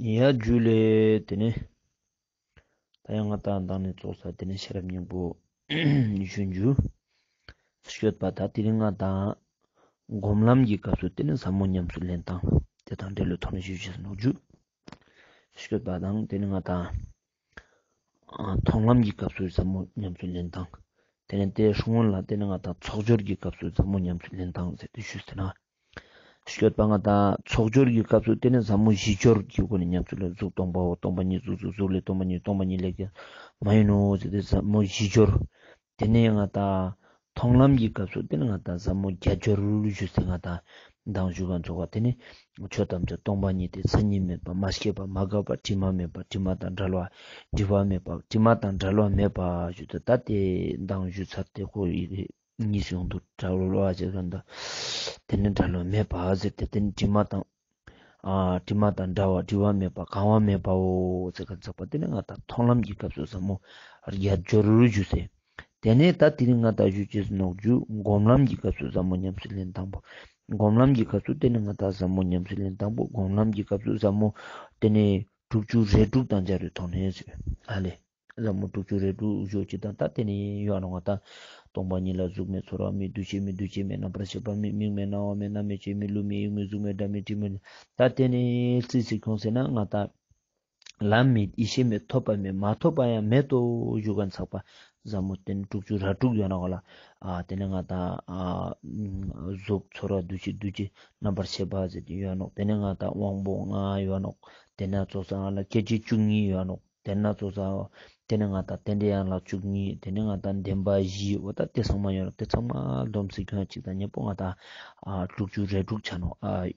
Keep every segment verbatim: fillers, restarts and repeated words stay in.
ཡ་ཇུ་ལེ། ཏེ་ནེ་ད་ཡང་ང་དང་མདང་ནེ་ཙོགས་ས་ཏེ་ནེ་ཤེས་རབ་སྙིང་པོ་ཞུ་ཞུ། སྐྱོད་པ་ད་དེ་རིང་ང་དང་སྒོམ་ལམ་གྱི་སྐབས་སུ་ཏེ་ནེ་ཟབ་མོ་ཉམས་སུ་ལེན་སྟངས་དེ་དང་འབྲེལ་ལོ་ཐོག་ནེ་ཞུ་ཞུ་ནོག་ཞུ། སྐྱོད་པ་དང་ཏེ་ནེ་ང་དང་མཐོང་ལམ་གྱི་སྐབས་སུ་ཟབ་མོ་ཉམས་སུ་ལེན་སྟངས། ཏེ་ནེ་དེ་སྔོན་ལ་ཏེ་ནེ་ང་དང་ཚོགས་སྦྱོར་གྱི་སྐབས་སུ་ཟབ་མོ་ཉམས་སུ་ལེན་སྟངས་ཟེར་ཏེ་ཞུས་ཟེར་ན། སྐྱོད་པ་ང་དང་ཚོགས་སྦྱོར་གྱི་སྐབས་སུ་ཏེ་ནེ་ཟབ་མོ་བཞི་སྦྱོར་གྱི་སྒོ་ནེ་ཉམས་སུ་ལེན། གཟུགས་སྟོང་པའོ། སྟོང་པ་ཉིད་གཟུགས་སོ། གཟུགས་ལས་སྟོང་པ་ཉིད། སྟོང་པ་ཉིད་ལས་ཀྱང་མ་ཡིན་ནོ་ཟེར་ཏེ་ཟབ་མོ་བཞི་སྦྱོར། ཏེ་ནེ་ང་དང་མཐོང་ལམ་གྱི་སྐབས་སུ་ཏེ་ནེ་ང་དང་ཟབ་མོ་བརྒྱད་སྦྱོར་ཞུས་ཟེར། ང་དང་མདང་ཞུ་ག་ཚོགས་པ་ཏེ་ནེ་ཆོས་ཐམས་ཅད་སྟོང་པ་ཉིད་དེ། མཚན་ཉིད་མེད་པ། མ་སྐྱེས་པ། མ་འགགས་པ། དྲི་མ་མེད་པ། དྲི་མ་དང་བྲལ་བ། བྲི་བ་མེད་པ། དྲི་མ་དང་བྲལ་བ་མེད་པ་ཞུས་ཏེ། ད་དེ་མདང་ཞུ་ཚར་ཏེ་ཁོ་ཡི་གེ་གཉིས་ཡོང་དུ་བྲལ་བ་ཟེར་ག་ད། ཏེ་ནེ་བྲལ་བ་མེད་པ་ཟེར་ཏེ་ཏེ་ནེ་དྲི་མ་དང་ཨ་དྲི་མ་དང་བྲལ་བ། བྲི་བ་མེད་པ། གང་བ་མེད་པའོ་ཟེར་ག་ཚོགས་པ་ཏེ་ནེ་ང་དང་མཐོང་ལམ་གྱི་སྐབས་སུ་ཟབ་མོ་བརྒྱད་སྦྱོར་ཞུས་ཟེར། ཏེ་ནེ་ད་དེ་རིང་ང་དང་ཞུ་ཅེས་ནོག་ཞུ། སྒོམ་ལམ་གྱི་སྐབས་སུ་ཟབ་མོ་ཉམས་སུ་ལེན་སྟངས་པོ། སྒོམ་ལམ་གྱི་སྐབས་སུ་ཏེ་ནེ་ང་དང་ཟབ་མོ་ཉམས་སུ་ལེན་སྟངས་པོ། སྒོམ་ལམ་གྱི་སྐབས་སུ་ཟབ་མོ་ཏེ་ནེ་དྲུག་ཅུ་རེ་དྲུག་དང་སྦྱར་བའི་ཐོག་ནེ་ཟེར། ཨ་ལེ། ཟབ་མོ་དྲུག་ཅུ་རེ་དྲུག་ཞུ་ཅེས་དང་ད་ཏེ་ནེ་ཡོད་ནོག་ང་དང་སྟོང་པ་ཉིད་ལ་གཟུགས་མེད། ཚོར་བ་མེད། འདུ་ཤེས་མེད། འདུ་བྱེད་མེད། རྣམ་པར་ཤེས་པ་མེད། མིག་མེད། རྣ་བ་མེད། རྣ་མེད། ལྕེ་མེད། ལུས་མེད། ཡིད་མེད། གཟུགས་མེད། སྒྲ་མེད། དྲི་མེད། ད་ཏེ་ནེ་རྩིས་སི་ཁྱོངས་ཟེར་ན་ང་དང་ལམ་མེད། ཡེ་ཤེས་མེད། ཐོབ་པ་མེད། མ་ཐོབ་པ་ཡང་མེད་དོ་ཞུ་ག་ཚོགས་པ། ཟབ་མོ་ཏེ་ནེ་དྲུག་ཅུ་རེ་དྲུག་ཡོད་ནོག་ལ། ཨ་ཏེ་ནེ་ང་དང་ཨ་གཟུགས་ཚོར་བ་འདུ་ཤེས་འདུ་བྱེད་རྣམ་པར་ཤེས་པ་ཟེར་ཏེ་ཡོད་ནོག། ཏེ་ནེ་ང་དང་དབང་པོ་ལྔ་ཡོད་ནོག། ཏེ་ནེ་ཙོགས་ས་ང་ལ་སྐྱེ་མཆེད་བཅུ་གཉིས་ཡོད་ནོག། ཏེ་ནེ་ཙོགས་ས་ཏེ་ནེ་ང་དང་རྟེན་འབྲེལ་ཡན་ལག་བཅུ་གཉིས། ཏེ་ནེ་ང་དང་བདེན་པ་བཞི། འོ་ད་དེ་ཚང་མ་ཡོད་ནོག། དེ་ཚང་མ་བསྡོམས་ཏེ་ཁྱོན་ཅིག་དང་མཉམ་པོ་ང་དང་ཨ་དྲུག་ཅུ་རེ་དྲུག་ཆ་ནོག། ཨ་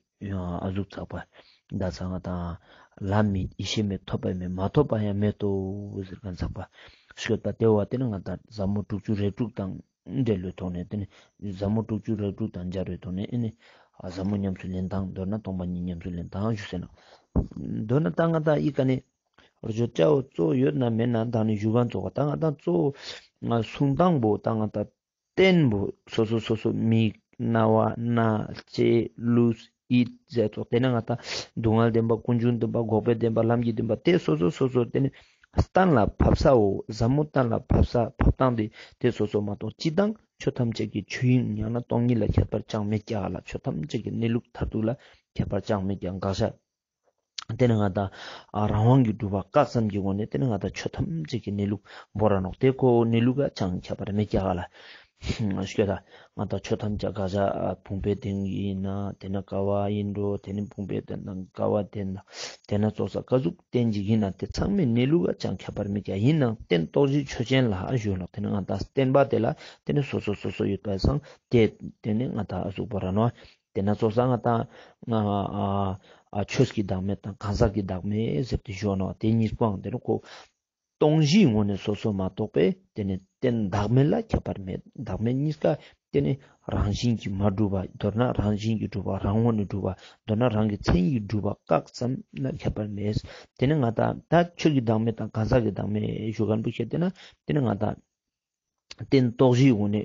ཨ་ཟུག་ཚོགས་པ། ད་ས་ང་དང་ལམ་མེད། ཡེ་ཤེས་མེད། ཐོབ་པ་མེད། མ་ཐོབ་པ་ཡང་མེད་དོ་ཟེར་ག་ཚོགས་པ། སྐྱོད་པ་ཏེ་བོ་ཏེ་ནེ་ང་དང་ཟབ་མོ་དྲུག་ཅུ་རེ་དྲུག་དང་འབྲེལ་བའི་ཐོག་ནེ་ཏེ་ནེ་ཟབ་མོ་དྲུག་ཅུ་རེ་དྲུག་དང་སྦྱར་བའི་ཐོག་ནེ་ཨེ་ནེ་ཨ་ཟབ་མོ་ཉམས་སུ་ལེན་སྟངས། མདོར་ན་སྟོང་པ་ཉིད་ཉམས་སུ་ལེན་སྟངས་ཞུས་ཟེར་ན། མདོར་ན་ད་ང་དང་ཨི་ཀ་ནེ་བརྗོད་བྱ་བོ་གཙོ་བོ་ཡོད་ན་མེད་ན་མདང་ནེ་ཞུ་ག་ཚོགས་པ། ད་ང་དང་གཙོ་བོ་ང་གསུང་སྟངས་པོ་ད་ང་དང་རྟེན་པོ་སོ་སོ་སོ་སོ་མིག་རྣ་བ་སྣ་ལྕེ་ལུས་ཡིད་ཟེར་ཚོགས། ཏེ་ནེ་ང་དང་སྡུག་བསྔལ་བདེན་པ། ཀུན་འབྱུང་བདེན་པ། འགོག་པའི་བདེན་པ། ལམ་གྱི་བདེན་པ། དེ་སོ་སོ་སོ་སོ་ཏེ་ནེ་གཏན་ལ་ཕབ་སའོ། ཟབ་མོ་གཏན་ལ་ཕབ་ས་ཕབ་སྟངས་དེ་དེ་སོ་སོ་མ་གཏོགས་སྤྱིར་བཏང་ཆོས་ཐམས་ཅད་ཀྱི་ཆོས་དབྱིངས་ཡང་ན་སྟོང་ཉིད་ལ་ཁྱད་པར་ཅང་མེད་ཀྱག་ལ། ཆོས་ཐམས་ཅད་ཀྱི་གནས་ལུགས་མཐར་ཐུག་ལ་ཁྱད་པར་ཅང་མེད་ཀྱག། དགག་བྱ་ཏེ་ནེ་ང་དང་ཨ་རང་དབང་གིས་གྲུབ་པ་བཀག་ཙམ་གྱི་སྒོ་ནེ་ཏེ་ནེ་ང་དང་ཆོས་ཐམས་ཅད་ཀྱི་གནས་ལུགས་བོར་ར་ནོག། དེ་ཁོ་གནས་ལུགས་ལ་ཅང་ཁྱད་པར་མེད་ཀྱག་ལ། སྐྱོད་ད་ང་དང་ཆོས་ཐམས་ཅད་དགག་བྱ་ཨ་བུམ་པའི་རྟེན་ཡིན་ན་ཏེ་ནེ་ཀ་བ་ཡིན་འགྲོ། ཏེ་ནེ་བུམ་པའི་རྟེན་དང་ཀ་བ་རྟེན་དང་ཏེ་ནེ་ཙོགས་ས་ཀ་ཟུག་རྟེན་ཅིག་ཡིན་ན་དེ་ཚང་མའི་གནས་ལུགས་ལ་ཅང་ཁྱད་པར་མེད་ཀྱག། ཡིན་ནའང་རྟེན་རྟོགས་གཞི་ཆོས་ཅན་ལ་ཞུ་ནོག། ཏེ་ནེ་ང་དང་བརྟེན་པ་དེ་ལ་ཏེ་ནེ་སོ་སོ་སོ་སོ་ཡོད་པ་སང་དེ་ཏེ་ནེ་ང་དང་ཨ་ཟུག་བོར་ར་ནོག། ཏེ་ནེ་ཙོགས་ས་ང་དང་ཨ་ཨ་ཆོས་ཀྱི་བདག་མེད་དང་གང་ཟག་གི་བདག་མེད་ཟེར་ཏེ་ཞུ་ནོག། དེ་གཉིས་པོའང་ཏེ་ནེ་ཁོ་སྟོང་གཞིའི་ངོས་ནེ་སོ་སོ་མ་གཏོགས་པའི་ཏེ་ནེ་རྟེན་བདག་མེད་ལ་ཁྱད་པར་མེད། བདག་མེད་གཉིས་ཀ་ཏེ་ནེ་རང་བཞིན་གྱིས་མ་གྲུབ་པ། མདོར་ན་རང་བཞིན་གྱིས་གྲུབ་པ། རང་ངོས་ནེ་གྲུབ་པ། མདོར་ན་རང་གི་མཚན་ཉིད་ཀྱིས་གྲུབ་པ་བཀག་ཙམ་ལ་ཁྱད་པར་མེད། ཏེ་ནེ་ང་དང་ད་ཆོས་ཀྱི་བདག་མེད་དང་གང་ཟག་གི་བདག་མེད་ཞུ་མཁན་པོ་ཁྱེར་ཏེ་ན་ཏེ་ནེ་ང་དང་རྟེན་རྟོགས་གཞིའི་ངོས་ནེ་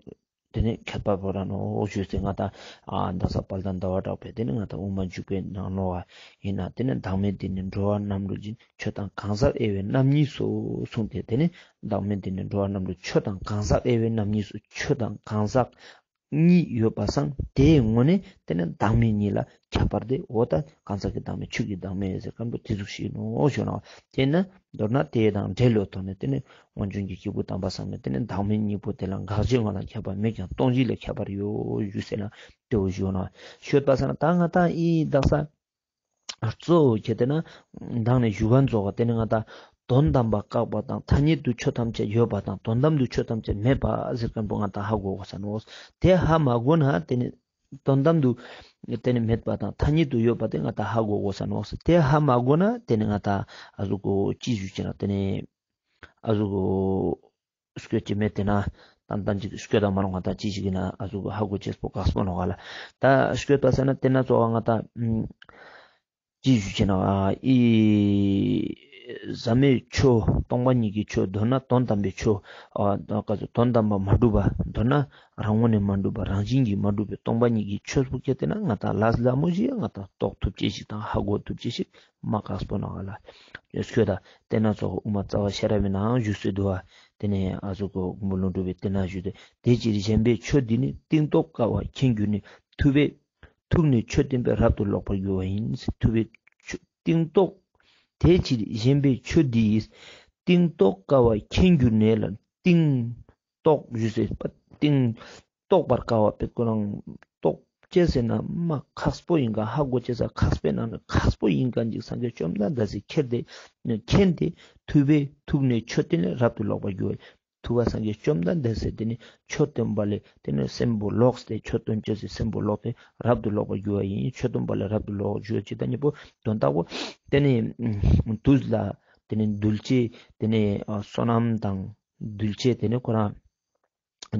ཏེ་ནེ་ཁྱད་པར་བོར་ར་ནོག་ཞུས་ཏེ་ང་དང་ཨ་ད་ས་དཔལ་ལྡན་ཟླ་བ་གྲགས་པས་ཏེ་ནེ་ང་དང་དབུ་མ་འཇུག་པའི་ནང་ལོགས་ཡིན་ན་ཏེ་ནེ་བདག་མེད་འདི་ནི་འགྲོ་བ་རྣམས་ལུ་སྦྱིན། ཆོས་དང་གང་ཟག་དབྱེ་བས་རྣམ་གཉིས་སོ་གསུངས་ཏེ་ཏེ་ནེ་བདག་མེད་འདི་ནི་འགྲོ་བ་རྣམས་ལུ་ཆོས་དང་གང་ཟག་དབྱེ་བས་རྣམ་གཉིས་སོ། ཆོས་དང་གང་ཟག་གཉིས་ཡོད་པ་སང་དེའི་ངོས་ནེ་ཏེ་ནེ་བདག་མེད་གཉིས་ལ་ཁྱད་པར་དེ་འོ་ད་གང་ཟག་གི་བདག་མེད་ཆོས་ཀྱི་བདག་མེད་ཟེར་མཁན་པོ་དེ་ཟུག་ཞིག་ནོག་ཞུ་ནོག། ཏེ་ནེ་མདོར་ན་དེ་དང་འབྲེལ་ལོ་ཐོག་ནེ་ཏེ་ནེ་སྔོན་བྱོན་གྱི་སྐྱེས་བུ་དམ་པ་ཚང་མས་ཏེ་ནེ་བདག་མེད་གཉིས་པོ་དེ་ལ་དགག་བྱའི་ངོས་ལ་ཁྱད་པར་མེད་ཀྱང་སྟོང་གཞི་ལ་ཁྱད་པར་ཡོད་ཞུས་ཟེར་ན་དེ་བོ་ཞུ་ནོག། ཤོད་པ་ས་ན་ད་ང་དང་ཨི་དག་ས་གཙོ་བོ་ཁྱེར་ཏེ་ན་མདང་ནེ་ཞུ་མཁན་ཙོགས་ཏེ་ནེ་ང་དང་དོན་དམ་པ་བཀག་པ་དང་ཐ་སྙད་དུ་ཆོས་ཐམས་ཅད་ཡོད་པ་དང་དོན་དམ་དུ་ཆོས་ཐམས་ཅད་མེད་པ་ཟེར་མཁན་པོ་ང་དང་ཧ་གོ་དགོས་ས་ནོག། དེ་ཧ་མ་གོ་ན་ཏེ་ནེ་དོན་དམ་དུ་ཏེ་ནེ་མེད་པ་དང་ཐ་སྙད་དུ་ཡོད་པ་དེ་ང་དང་ཧ་གོ་དགོས་ས་ནོག། དེ་ཧ་མ་གོ་ན་ཏེ་ནེ་ང་དང་ཨ་ཟུག་གོ་ཅི་ཞུ་ཅེས་ན་ཏེ་ནེ་ཨ་ཟུག་གོ་སྐྱོད་ཅེས་མེད། ཏེ་ན་ཏན་ཏན་ཅིག་སྐྱོད་ད་མ་ནོག། ང་དང་ཅི་ཞིག་ཡིན་ན་ཨ་ཟུག་གོ་ཧ་གོ་ཅེས་པོ་དཀགས་པོ་ནོག་ག་ལ། ད་སྐྱོད་པ་ས་ན་ཏེ་ན་ཙོགས་ང་དང་ཅི་ཞུ་ཅེས་ན་ཨི་ ཟབ་མོའི་ཆོས་སྟོང་པ་ཉིད་ཀྱི་ཆོས། མདོར་ན་དོན་དམ་པའི་ཆོས། ཨ་དོན་དམ་པ་མ་གྲུབ་པ། མདོར་ན་རང་ངོས་ནས་མ་གྲུབ་པ། རང་བཞིན་གྱིས་མ་གྲུབ་པའི་སྟོང་པ་ཉིད་ཀྱི་ཆོས་པོ་ཁྱེར་ཏེ་ན་ང་ཏང་ལ་ཟབ་མོ་ཞིག་ང་ཏང་རྟོགས་ཐུབ་ཅེས་ཤིག་དང་ཧ་གོ་ཐུབ་ཅེས་ཤིག་མ་ཁག་པོ་ནོག་ལེ། ཡོད་ཤོད་ད། དེ་ན་ཚོགས་དབུ་མ་རྩ་བ་ཤེས་རབ་ནང་ཞུས་སེ་འདུག་པ། དེ་ནས་ཨ་ཟུག་གོ་མགོན་པོ་ཀླུ་སྒྲུབ་པའི་དེ་ན་ཞུས་ཏེ། དེ་ཕྱིར་གཞན་པའི་ཆོས་འདི་ནི། གཏིང་རྟོག་དཀའ་བ་མཁྱེན་གྱུར་ནས། ཐུབ་པས་ཐུགས་ནི་ཆོས་བསྟན་པས་རབ་ཏུ་ལོག་པར་འགྱུར་བ་ཡིན། ཐུབ་པས་ཆོས་གཏིང་རྟོག་དེ་ཕྱིར་གཞན་པའི་ཆོས་འདི་ཡིས། གཏིང་རྟོག་དཀའ་བ་མཁྱེན་གྱུར་ནས་ལ། གཏིང་རྟོག་ཞུས་སེ་པ། གཏིང་རྟོག་པར་དཀའ་བ་པེ་ཁོ་རང་རྟོག་ཅེས་ཟེར་ན་མ་ཁག་པོ་ཡིན་ག། ཧ་གོ་ཅེས་ཁག་པོའི་ནང་ནས་ཁག་པོ་ཡིན་ག་ཅིག་སངས་རྒྱས་བཅོམ་ལྡན་འདས་སི་ཁྱེར་ཏེ་མཁྱེན་ཏེ། ཐུབ་པས་ཐུགས་ནི་ཆོས་བསྟན་ལས་རབ་ཏུ་ལོག་པར་འགྱུར་བ། ཐུབ་པ་སངས་རྒྱས་བཅོམ་ལྡན་འདས་སི་དེ་ནི་ཆོས་སྟོན་པ་ལས་དེ་ནི་སེམས་པོ་ལོག་སྟེ། ཆོས་སྟོན་ཅེས་སི་སེམས་པོ་ལོག་སྟེ་རབ་ཏུ་ལོག་པར་འགྱུར་བ་ཡིན། ཆོས་སྟོན་པ་ལས་རབ་ཏུ་ལོག་འགྱུར་ཅེས་དང་ཉམ་པོ་དོན་དག་པོ་དེ་ནི་དུས་ལ་དེ་ནི་གདུལ་བྱའི་དེ་ནི་ཨ་བསོད་ནམས་དང་གདུལ་བྱའི་དེ་ནི་ཁོ་རང་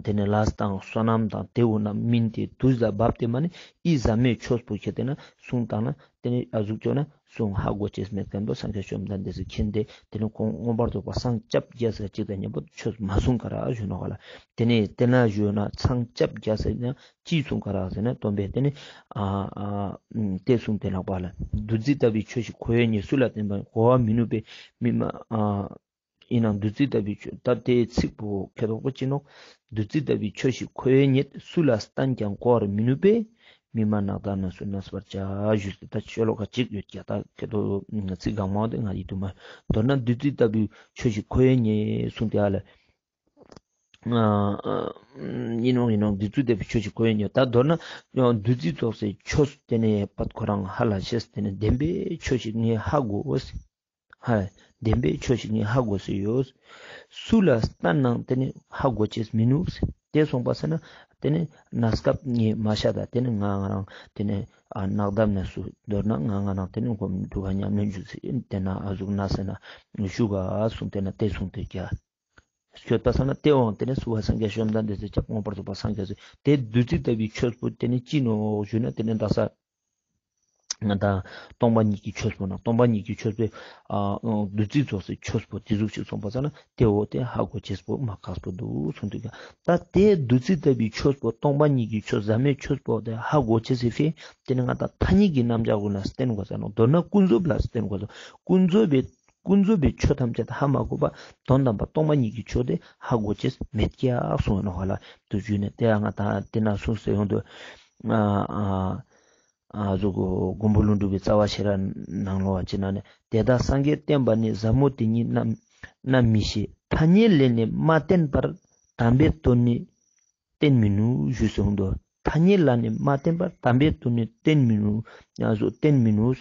དེ་ནི་ལས་དང་བསོད་ནམས་དང་དེ་འོ་ན་སྨིན་ཏེ་དུས་ལ་བབ་སྟེ་མ་ནི་ཨི་ཟབ་མོའི་ཆོས་པོ་ཁྱེར་ཏེ་ན་གསུང་བཏང་ན་དེ་ནི་ཨ་ཟུག་ཅོ་ན་གསུང་ཧ་གོ་ཅེས་མེད་མཁན་པོ་སངས་རྒྱས་བཅོམ་ལྡན་འདས་སི་མཁྱེན་ཏེ་དེ་ནི་ཁོང་མངོན་པར་རྫོགས་པ་སངས་སྐྱབས་རྒྱ་ས་ཅིག་དང་ཉམ་པོ་ཆོས་མ་གསུང་ག་ར་ཞུ་ནོག་ལེ། དེ་ནི་དེ་ན་ཞུ་ན་སངས་སྐྱབས་རྒྱ་ས་ན་ཅི་གསུང་ག་ར་ཟེར་ན་སྟོན་པས་དེ་ནི་ཨ་ཨ་དེ་གསུང་དེ་ལགས་པ་ལ། བདུད་རྩི་ལྟ་བུའི་ཆོས་ཤིག་ཁོ་བོས་རྙེད། སུ་ལ་བསྟན་པ་གོ་བ་མི་ནུས་པས་མི་མ་ཨ། ཡིན་ནའང་བདུད་རྩི་ལྟ་བུའི་ཆོས། ད་དེའི་ཚིག་པོ་ཁེ་ཐོག་པོ་ཅི་ནོག་བདུད་རྩི་ལྟ་བུའི་ཆོས་ཤིག་ཁོ་བོས་རྙེད། སུ་ལ་བསྟན་ཀྱང་གོ་བར་མི་ནུས་པས། མི་སྨྲ་ནགས་བདག་རྣམས་སུ་གནས་པར་བྱ། ཞུས་ཏེ་ད་ཤོ་ལོ་ཀ་གཅིག་ཡོད་ཀྱག་ད་ཁེ་ཐོག་ཚིག་གང་མང་དེ་ང་ཡིད་དུ་མ། མདོར་ན་བདུད་རྩི་ལྟ་བུའི་ཆོས་ཤིག་ཁོ་བོས་རྙེད་གསུངས་ཏེ་ཨ་ལ། ཡིན་ནོག་ཡིན་ནོག་བདུད་རྩི་ལྟ་བུའི་ཆོས་ཤིག་ཁོ་བོས་རྙེད། ད་མདོར་ན་བདུད་རྩི་ཙོགས་སི་ཆོས་དེ་ནི་པད་ཁོ་རང་ཧ་ལ་ཤེས། དེ་ནི་བདེན་པའི་ཆོས་ཤིག་ངས་ཧ་གོ། ཧ་བདེན་པའི་ཆོས་ཤིག་ངས་ཧ་གོ་སེ་ཡོད། སུ་ལ་བསྟན་ནའང་དེ་ནི་ཧ་གོ་ཅེས་མི་ནུས། དེ་སོང་པ་ས་ན་དེ་ནི་གནས་སྐབས་ངས་མ་ཤད་ད་དེ་ནི་ང་ང་རང་དེ་ནི་ཨ་ནགས་བདག་རྣམས་སུ། མདོར་ན་ང་ང་རང་དེ་ནི་ཁོ་འདུ་ཁང་ཉམས་ལེན་ཞུ་སེ་དེ་ན་ཨ་ཟུག་ན་ཟེར་ན་ཞུ་ག་གསུངས། དེ་ན་དེ་གསུངས་ཏེ་ཀྱ་ཤོད་པ་ས་ན་དེ་འོང་དེ་ནི་སུ་བ་སངས་རྒྱས་བཅོམ་ལྡན་འདས་སི་སྐྱབས་མངོན་པར་རྫོགས་པ་སངས་རྒྱས་སི་དེ་བདུད་རྩི་ལྟ་བུའི་ཆོས་པོ་དེ་ནི་ཅི་ནོག་ཞུ་ན་དེ་ནི་ད་ས་ང་ད་སྟོང་པ་ཉིད་ཀྱི་ཆོས་པོ་ན་སྟོང་པ་ཉིད་ཀྱི་ཆོས་པོའི་ཨ་བདུད་རྩི་ཙོགས་སི་ཆོས་པོ་དེ་ཟུག་ཅིག་སོང་པ་ས་ན་དེ་འོ་དེ་ཧ་གོ་ཅེས་པོ་མ་ཁག་པོ་འདུག་གསུངས་དུས་ཀྱང་ད་དེ་བདུད་རྩི་ལྟ་བུའི་ཆོས་པོ་སྟོང་པ་ཉིད་ཀྱི་ཆོས་ཟབ་མོའི་ཆོས་པོ་དེ་ཧ་གོ་ཅེས་སི་ཕི་དེ་ནི་ང་ད་ཐ་སྙད་ཀྱི་རྣམ་གཞག་གུན་ལ་བསྟན་དགོས་ས་ནོག་མདོར་ན་ཀུན་རྫོབ་ལ་བསྟན་དགོས་ས། ཀུན་རྫོབ་པའི་ཀུན་རྫོབ་པའི་ཆོས་ཐམས་ཅད་ཧ་མ་གོ་བ་དོན་དམ་པ་སྟོང་པ་ཉིད་ཀྱི་ཆོས་དེ་ཧ་གོ་ཅེས་མེད་ཀྱག་གསུངས་ནོག་ཧ་ལ་དུ་ཞུས་ནས་དེ་ཡང་ང་ད་དེ་ན་གསུངས་སེ་ཡོང་དུས་ཨ་ཨ། ཨ་ཟུག་གོ་མགོན་པོ་ཀླུ་སྒྲུབ་པའི་རྩ་བ་ཤེས་རབ་ནང་ལོགས་ཅིག་ན་ནི། དེ་དག་སངས་རྒྱས་བསྟན་པ་ནི། ཟབ་མོ་དེ་ཉིད་རྣམ་རྣམ་མི་ཤེས། ཐ་སྙད་ལས་ནི་མ་བསྟན་པར། དམ་པའི་དོན་ནི་བསྟན་མི་ནུས། ཞུས་སོང་དོ། ཐ་སྙད་ལ་ནི་མ་བསྟན་པར། དམ་པའི་དོན་ནི་བསྟན་མི་ནུས། ཨ་ཟུག་བསྟན་མི་ནུས།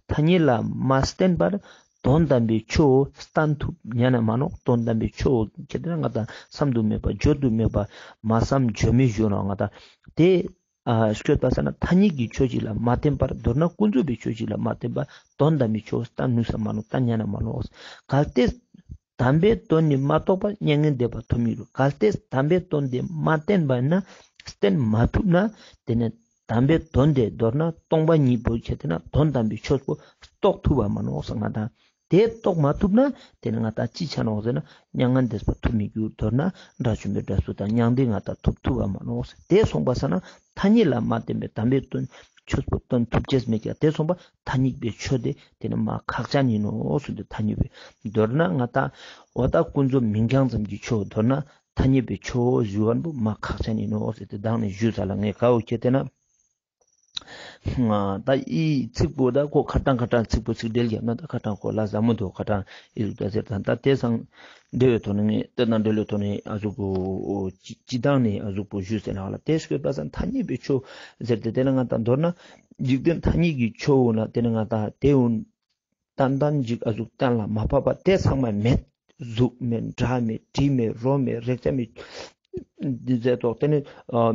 ཐ་སྙད་ལ་མ་བསྟན་པར། དོན་དམ་པའི་ཆོས་བསྟན་ཐུབ་ཉན་ན་མ་ནོག་དོན་དམ་པའི་ཆོས་ཁྱེད་དེ་ང་ད་བསམ་དུ་མེད་པ་བརྗོད་དུ་མེད་པ་མ་བསམ་བརྗོད་མེད་ཞུ་ནོག་ང་ད་དེ། ཨ་ཤོད་པ་ས་ན་ཐ་སྙད་ཀྱི་ཆོས་ཤིག་ལ་མ་བརྟེན་པར། མདོར་ན་ཀུན་རྫོབ་པའི་ཆོས་ཤིག་ལ་མ་བརྟེན་པར་དོན་དམ་པའི་ཆོས་བསྟན་ནུས་ས་མ་ནོག་བསྟན་ཉན་ན་མ་ནོག་གལ་ཏེ་དམ་པའི་དོན་ནི་མ་རྟོགས་པར། མྱ་ངན་འདས་པ་ཐོབ་མི་རུང་། གལ་ཏེ་དམ་པའི་དོན་དེ་མ་བསྟན་པ་ན་བསྟན་མ་ཐུབ་ན་དེ་ནི་དམ་པའི་དོན་དེ་མདོར་ན་སྟོང་པ་ཉིད་པོ་ཁྱེད་དེ་ན་དོན་དམ་པའི་ཆོས་པོ་རྟོགས་ཐུབ་པ་མ་ནོག་ས་ང་དང་། དེ་རྟོགས་མ་ཐུབ་ན་དེ་ནི་ང་ད་ཅི་ཆ་ནོག་ཟེར་ན་མྱ་ངན་འདས་པ་ཐོབ་མི་འགྱུར། མདོར་ན་དགྲ་བཅོམ་པའི་འབྲས་བུ་དང་མྱང་འདས་ང་ད་ཐོབ་ཐུབ་པ་མ་ནོག་ཟེར། དེ་སོང་པ་ས་ན་ཐ་སྙད་ལ་མ་བརྟེན་པའི་དམ་པའི་དོན་ཆོས་པོ་སྟོན་ཐུབ་ཅེས་མེད་ཀྱང་དེ་སོང་པ་ཐ་སྙད་པའི་ཆོས་དེ་དེ་ནི་མ་ཁག་ཅན་ཡིན་ནོག་ཟེར་ཏེ་ཐ་སྙད་པའི་མདོར་ན་ང་ད་འོ་ད་ཀུན་རྫོབ་མིང་རྐྱང་ཙམ་གྱི་ཆོས་མདོར་ན་ཐ་སྙད་པའི་ཆོས་ཞུ་བ་པོ་མ་ཁག་ཅན་ཡིན་ནོག་ཟེར་ཏེ་དང་ནི་ཞུས་ས་ལ་ངས་ག་འོ་ཁྱེད་དེ་ན། ད་ཨི་ཚིག་པོ་ད་ཁོ་ཁ་ཏང་ཁ་ཏང་ཚིག་པོ་ཚིག་འགྲེལ་རྒྱབ་ན་ད་ཁ་ཏང་ཁོ་ལ་ཟབ་མོ་འདུག་ཁ་ཏང་ཨི་ཟུག་ད་ཟེར་ད་ད་དེ་སང་འབྲེལ་བའི་ཐོག་ནས་ངས་དེ་དང་འབྲེལ་བའི་ཐོག་ནས་ཨ་ཟུག་པོ་ཅི་ཅི་དང་ནས་ཨ་ཟུག་པོ་ཞུས་ཟེར་ན་ལ་དེ་ཤོད་པ་སང་ཐ་སྙད་པའི་ཆོས་ཟེར་ཏེ་དེ་ན་ང་ད་མདོར་ན་འཇིག་རྟེན་ཐ་སྙད་ཀྱི་ཆོས་འོ་ན་དེ་ན་ང་ད་དེ་འོ་ཏན་ཏན་ཅིག་ཨ་ཟུག་གཏན་ལ་མ་ཕབ་པ་དེ་ཚང་མ་མེད། གཟུགས་མེད་སྒྲ་མེད་དྲི་མེད་རོ་མེད་རེག་བྱ་མེད། འདི་ཟེར་ཏོག་ཏེ་ནེ་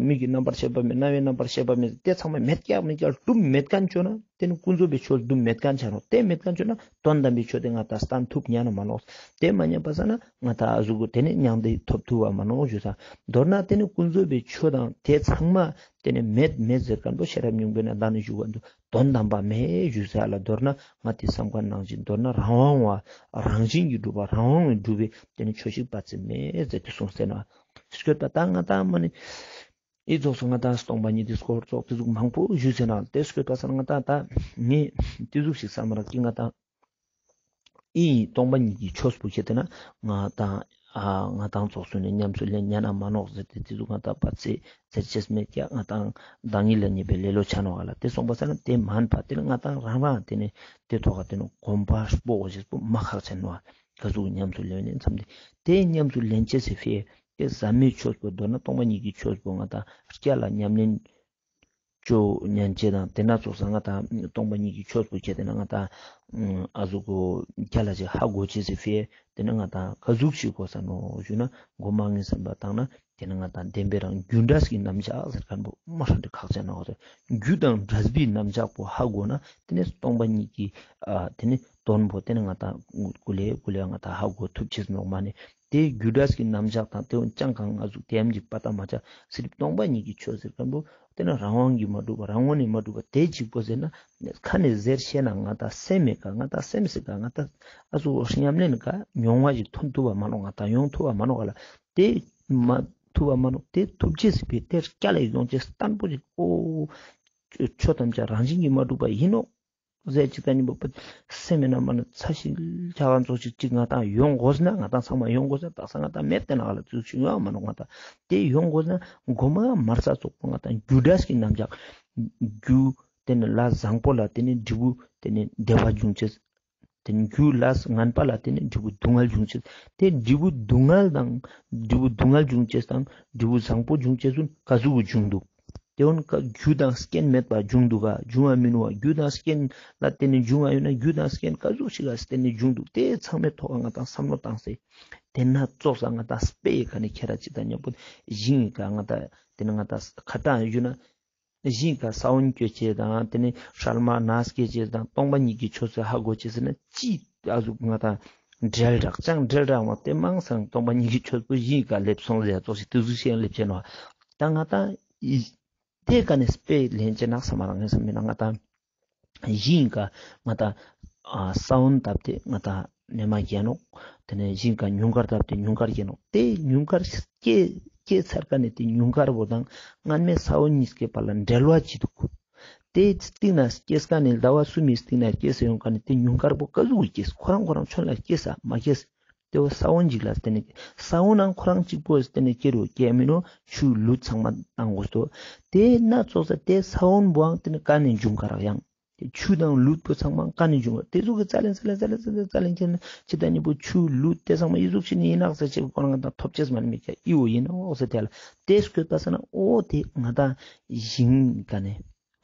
མིག་གི་རྣམ་པར་ཤེས་པ་མེད། རྣ་བའི་རྣམ་པར་ཤེས་པ་མེད། ཏེ་ཚང་མ་མེད་ཀྱག་མེད་ཀྱག་དུམ་མེད་ཁན་ཅོ་ན་ཏེ་ནེ་ཀུན་རྫོབ་པའི་ཆོས་དུམ་མེད་ཁན་ཆ་ནོག། ཏེ་མེད་ཁན་ཅོ་ན་དོན་དམ་པའི་ཆོས་ཏེ་ང་ཏང་སྟན་ཐུབ་ཉན་ན་མ་ནོག། ཏེ་མ་ཉན་པ་ས་ན་ང་ཏང་ཨ་ཟུག་གུ་ཏེ་ནེ་མྱང་འདས་ཐོབ་ཐུབ་བ་མ་ནོག་ཞུ་ས། མདོར་ན་ཏེ་ནེ་ཀུན་རྫོབ་པའི་ཆོས་དང་ཏེ་ཚང་མ་ཏེ་ནེ་མེད་མེད་ཟེར་ཁན་པོ་ཤེས་རབ་སྙིང་པོའི་ནང་ན་ནི་ཞུ་བ་འདུག། དོན་དམ་པ་མེད་ཞུ་ས་ལ། མདོར་ན་ང་ཏི་སམ་ཁན་ནང་བཞིན་མདོར་ན་རང་དབང་བ་རང་བཞིན་གྱིས་གྲུབ་པ་རང་དབང་གྲུབ་པའི་ཏེ་ནེ་ཆོས་ཤིག་པ་ཙམ་མེད་ཟེར་ཏེ་གསུངས་ཟེར་ན། སྐྱོད་པ་ད་ང་ཏང་མ་ནེ་ཨི་ཙོགས་སུ་ང་ཏང་སྟོང་པ་ཉིད་དི་སྐོར་ཙོགས་ཏེ་ཟུག་མང་པོ་ཞུས་ཟེར་ན་ཏེ་སྐྱོད་པ་ས་ན་ང་ཏང་ད་ངས་ཏེ་ཟུག་ཞིག་བསམ་རག་གི་ང་ཏང་ཨི་སྟོང་པ་ཉིད་ཀྱི་ཆོས་པོ་ཁྱེར་ཏེ་ན་ང་ཏང་ཨ་ང་ཏང་ཙོགས་སུ་ནི་ཉམས་སུ་ལེན་ཉན་ན་མ་ནོག་ཟེར་ཏེ་ཏེ་ཟུག་ང་ཏང་པ་ཚེ་ཟེར་ཅེས་མེད་ཀྱག། ང་ཏང་བདག་ཉིད་ལ་ཉེས་པའི་ལེ་ལོ་ཆ་ནོག་ག་ལ། ཏེ་སོང་པ་ས་ན་ཏེ་མན་པ་ཏེ་ནེ་ང་ཏང་རང་རང་ཏེ་ནེ་ཏེ་ཐོག་ག་ཏེ་ནེ་གོམ་པ་སྤོ་གོ་ཅེས་པོ་མ་ཁག་ཆེན་ནོག། ག་ཟུག་ཉམས་སུ་ལེན་ནས་མཚམས་ཏེ་ཏེ་ཉམས་སུ་ལེན་ཅེས་སི་ཕི་ཏེ་ཟབ་མོའི་ཆོས་པོ་མདོར་ན་སྟོང་པ་ཉིད་ཀྱི་ཆོས་པོ་ང་ཏང་སྐྱ་ལ་ཉམས་ལེན་ཅོ་ཉན་ཅེས་དང་ཏེ་ན་ཙོགས་ས་ང་ཏང་སྟོང་པ་ཉིད་ཀྱི་ཆོས་པོ་ཁྱེར་ཏེ་ན་ང་ཏང་ཨ་ཟུག་གོ་རྒྱ་ལ་ཅིག་ཧ་གོ་ཅེས་སི་ཕི་ཏེ་ནེ་ང་ཏང་ག་ཟུག་ཞིག་གོས་ས་ནོག་ཞུ་ན་གོ་མ་ངེས་བསམ་པ་བཏང་ན་ཏེ་ནེ་ང་ཏང་བདེན་པའི་རང་རྒྱུ་འབྲས་ཀྱི་རྣམ་གཞག་ཟེར་ཁན་པོ་མ་ཧྲ་འདྲི་ཁག་ཅན་ནོག་ཟེར། རྒྱུ་དང་འབྲས་བུའི་རྣམ་གཞག་པོ་ཧ་གོ་ན་ཏེ་ནེ་སྟོང་པ་ཉིད་ཀྱི་ཨ་ཏེ་ནེ་དོན་པོ་ཏེ་ནེ་ང་ཏང་ཀུ་ལེ་ཀུ་ལེ་ང་ཏང་ཧ་གོ་ཐུབ་ཅེས་ནོག་མ་ནེ། ཏེ་རྒྱུ་འབྲས་ཀྱི་རྣམ་གཞག་དང་ཏེ་འོན་ཅང་གང་ང་ཟུག་ཏེ་ཡམ་གྱི་པ་ཏ་མ་ཆ་སྲིད་སྟོང་པ་ཉིད་ཀྱི་ཆོས་ཟེར་ཁན་པོ་ཏེ་ནེ་རང་དབང་གིས་མ་གྲུབ་པ་རང་ངོས་ནས་མ་གྲུབ་པ་ཏེ་གཅིག་པོ་ཟེར་ན་ཁ་ནེ་ཟེར་ཤེས་ན་ང་ཏང་སེམས་མེད་ཀ་ང་ཏང་སེམས་སི་ཀ་ང་ཏང་ཨ་ཟུག་ཉམས་ལེན་ཀ་མྱོང་བ་ཞིག་ཐོན་ཐུབ་པ་མ་ནོག། ང་ཏང་ཡོང་ཐུབ་པ་མ་ནོག་ག་ལ། ཏེ་མ་ཐུབ་པ་མ་ནོག། ཏེ་ཐུབ་ཅེས་སི་ཕི་ཏེ་སྐྱ་ལ་ཡོང་ཅེས་བརྟན་པོ་ཞིག་ཨོ། ཆོས་ཐམས་ཅད་རང་བཞིན་གྱིས་མ་གྲུབ་པ་ཡིན་ནོག་ཟེར་ཅིག་ད་ནི་བོ་སེམས་མེད་ན་མ་ནེ་ཚ་ཞིག་ཆ་ག་ཙོགས་ཤིག་ཅིག་ང་ཏང་ཡོང་གོས་ན་ང་ཏང་ཚང་མ་ཡོང་གོས་ན་དག་ས་ང་ཏང་མེད་དེ་ན་ག་ལ་ཚུལ་ཞིག་ཡོང་མ་ནོག། ང་ཏང་ཏེ་ཡོང་གོས་ན་གོ་མ་མར་ས་ཙོགས་པོ་ང་ཏང་རྒྱུ་འབྲས་ཀྱི་རྣམ་གཞག་རྒྱུ་ཏེ་ནེ་ལས་བཟང་པོ་ལ་ཏེ་ནེ་འབྲས་བུ་ཏེ་ནེ་བདེ་བ་འབྱུང་ཅེས། ཏེ་ནེ་རྒྱུ་ལས་ངན་པ་ལ་ཏེ་ནེ་འབྲས་བུ་སྡུག་བསྔལ་འབྱུང་ཅེས། ཏེ་འབྲས་བུ་སྡུག་བསྔལ་དང་འབྲས་བུ་སྡུག་བསྔལ་འབྱུང་ཅེས་དང་འབྲས་བུ་བཟང་པོ་འབྱུང་ཅེས་སུ་ག་ཟུག་གི་འབྱུང་འདུག། ཏེ་འོན་ཀ་རྒྱུ་དང་རྐྱེན་མེད་པ་འབྱུང་འདུག་ག་འབྱུང་བ་མིན་ནོག། རྒྱུ་དང་རྐྱེན་ལ་བརྟེན་ནས་འབྱུང་བ་ཡོད་ན་རྒྱུ་དང་རྐྱེན་ག་ཟུག་ཞིག་ལ་བརྟེན་ནས་འབྱུང་འདུག། ཏེ་ཚང་མའི་ཐོག་ང་ཏང་བསམ་བློ་བཏང་སྟེ་ཏེ་ན་ཙོགས་ས་ང་ཏང་དཔེ་ཡི་ཀ་ནེ་ཁྱེར་ར་ཅིག་ད་ཉམ་པོ་ཞིང་ཡི་ཀ་ང་ཏང་ཏེ་ནེ་ང་ཏང་ཁ་ཏང་ཡོད་ན་ཞིང་ཡི་ཀ་ས་བོན་སྐྱེ་ཅེས་དང་ཏེ་ནེ་སྲན་མ་ནས་སྐྱེ་ཅེས་དང་སྟོང་པ་ཉིད་ཀྱི་ཆོས་སུ་ཧ་གོ་ཅེས་ཟེར་ན་ཅི་ཨ་ཟུག་ང་ཏང་འབྲེལ་རག་ཅང་འབྲེལ་རག་མ་ཏེ་མང་སང་སྟོང་པ་ཉིད་ཀྱི་ཆོས་པོ་ཞིང་ཡི་ཀ་ལེབ་སོང་ཟེར་ཙོགས་ཤིག་ཏེ་ཟུག་ཤེས་ལེབ་ཅེས་ནོག། ད་ང་ཏང་ཏེ་ཀ་ནེ་དཔེ་ལེན་ཅེས་ནག་ས་མ་རག་ངེས་སམ་མེད་ན་ང་ཏང་ཞིང་ཡི་ཀ་ང་ཏང་ཨ་ས་བོན་བཏབ་སྟེ་ང་ཏང་ནེ་མ་སྐྱེ་ནོག། ཏེ་ནེ་ཞིང་ཡི་ཀ་ཉུངས་དཀར་བཏབ་སྟེ་ཉུངས་དཀར་སྐྱེ་ནོག། ཏེ་ཉུངས་དཀར་སྐྱེ་སྐྱེ་ཚར་ཀ་ནེ་ཏེ་ཉུངས་དཀར་བོ་དང་སྔན་མའི་ས་བོན་གཉིས་ཀྱི་བར་ལ་འབྲེལ་བ་ཅི་འདུག། ཏེ་སྟིང་ནེ་སྐྱེས་ཀ་ནེ་ཟླ་བ་གསུམ་མི་སྟིང་ནེ་སྐྱེས་སེ་ཡོང་ཀ་ནེ་ཏེ་ཉུངས་དཀར་བོ་ག་ཟུག་གི་སྐྱེས་ཁོ་རང་ཁོ་རང་ཆོན་ལ་སྐྱེས་ས་མ་སྐྱེས། ཏེ་བོ་ས་བོན་ཅིག་ལ་བརྟེན་ནས་ས་བོན་ནང་ཁོ་རང་གཅིག་པོ་བརྟེན་ནས་སྐྱེ་རུ་སྐྱེ་མི་ནོག། ཆུ་ལུད་ཚང་མ་བཏང་དགོས་སོ། ཏེ་ན་ཙོགས་ས་ཏེ་ས་བོན་བོའང་ཏེ་ནི་ཀ་ནེ་འབྱུང་ཀ་རག་ཡང་། ཆུ་དང་ལུད་པོ་ཚང་མ་ཀ་ནེ་འབྱུང་བ། ཏེ་ཟུག་གི་རྩ་ལེན་རྩ་ལེན་རྩ་ལེན་རྩ་ལེན་རྩ་ལེན་ཅི་ད་ཉི་པོ་ཆུ་ལུད་ཏེ་ཚང་མ་ཨི་ཟུག་ཤིག་ནི་ཡིན་ནག་ཟེར་ཅེས་ཁོ་རང་ང་ཏང་ཐོབ་ཅེས་མ་ནི་མེད་ཀྱ་ཨི་བོ་ཡིན་ནོག་ཟེར་ཏེ་ལ་ཏེ་སྐྱོད་པ་ས་ན་ཨོ་ཏེ་ང་ཏང་ཞིང་ཀ་ནེ་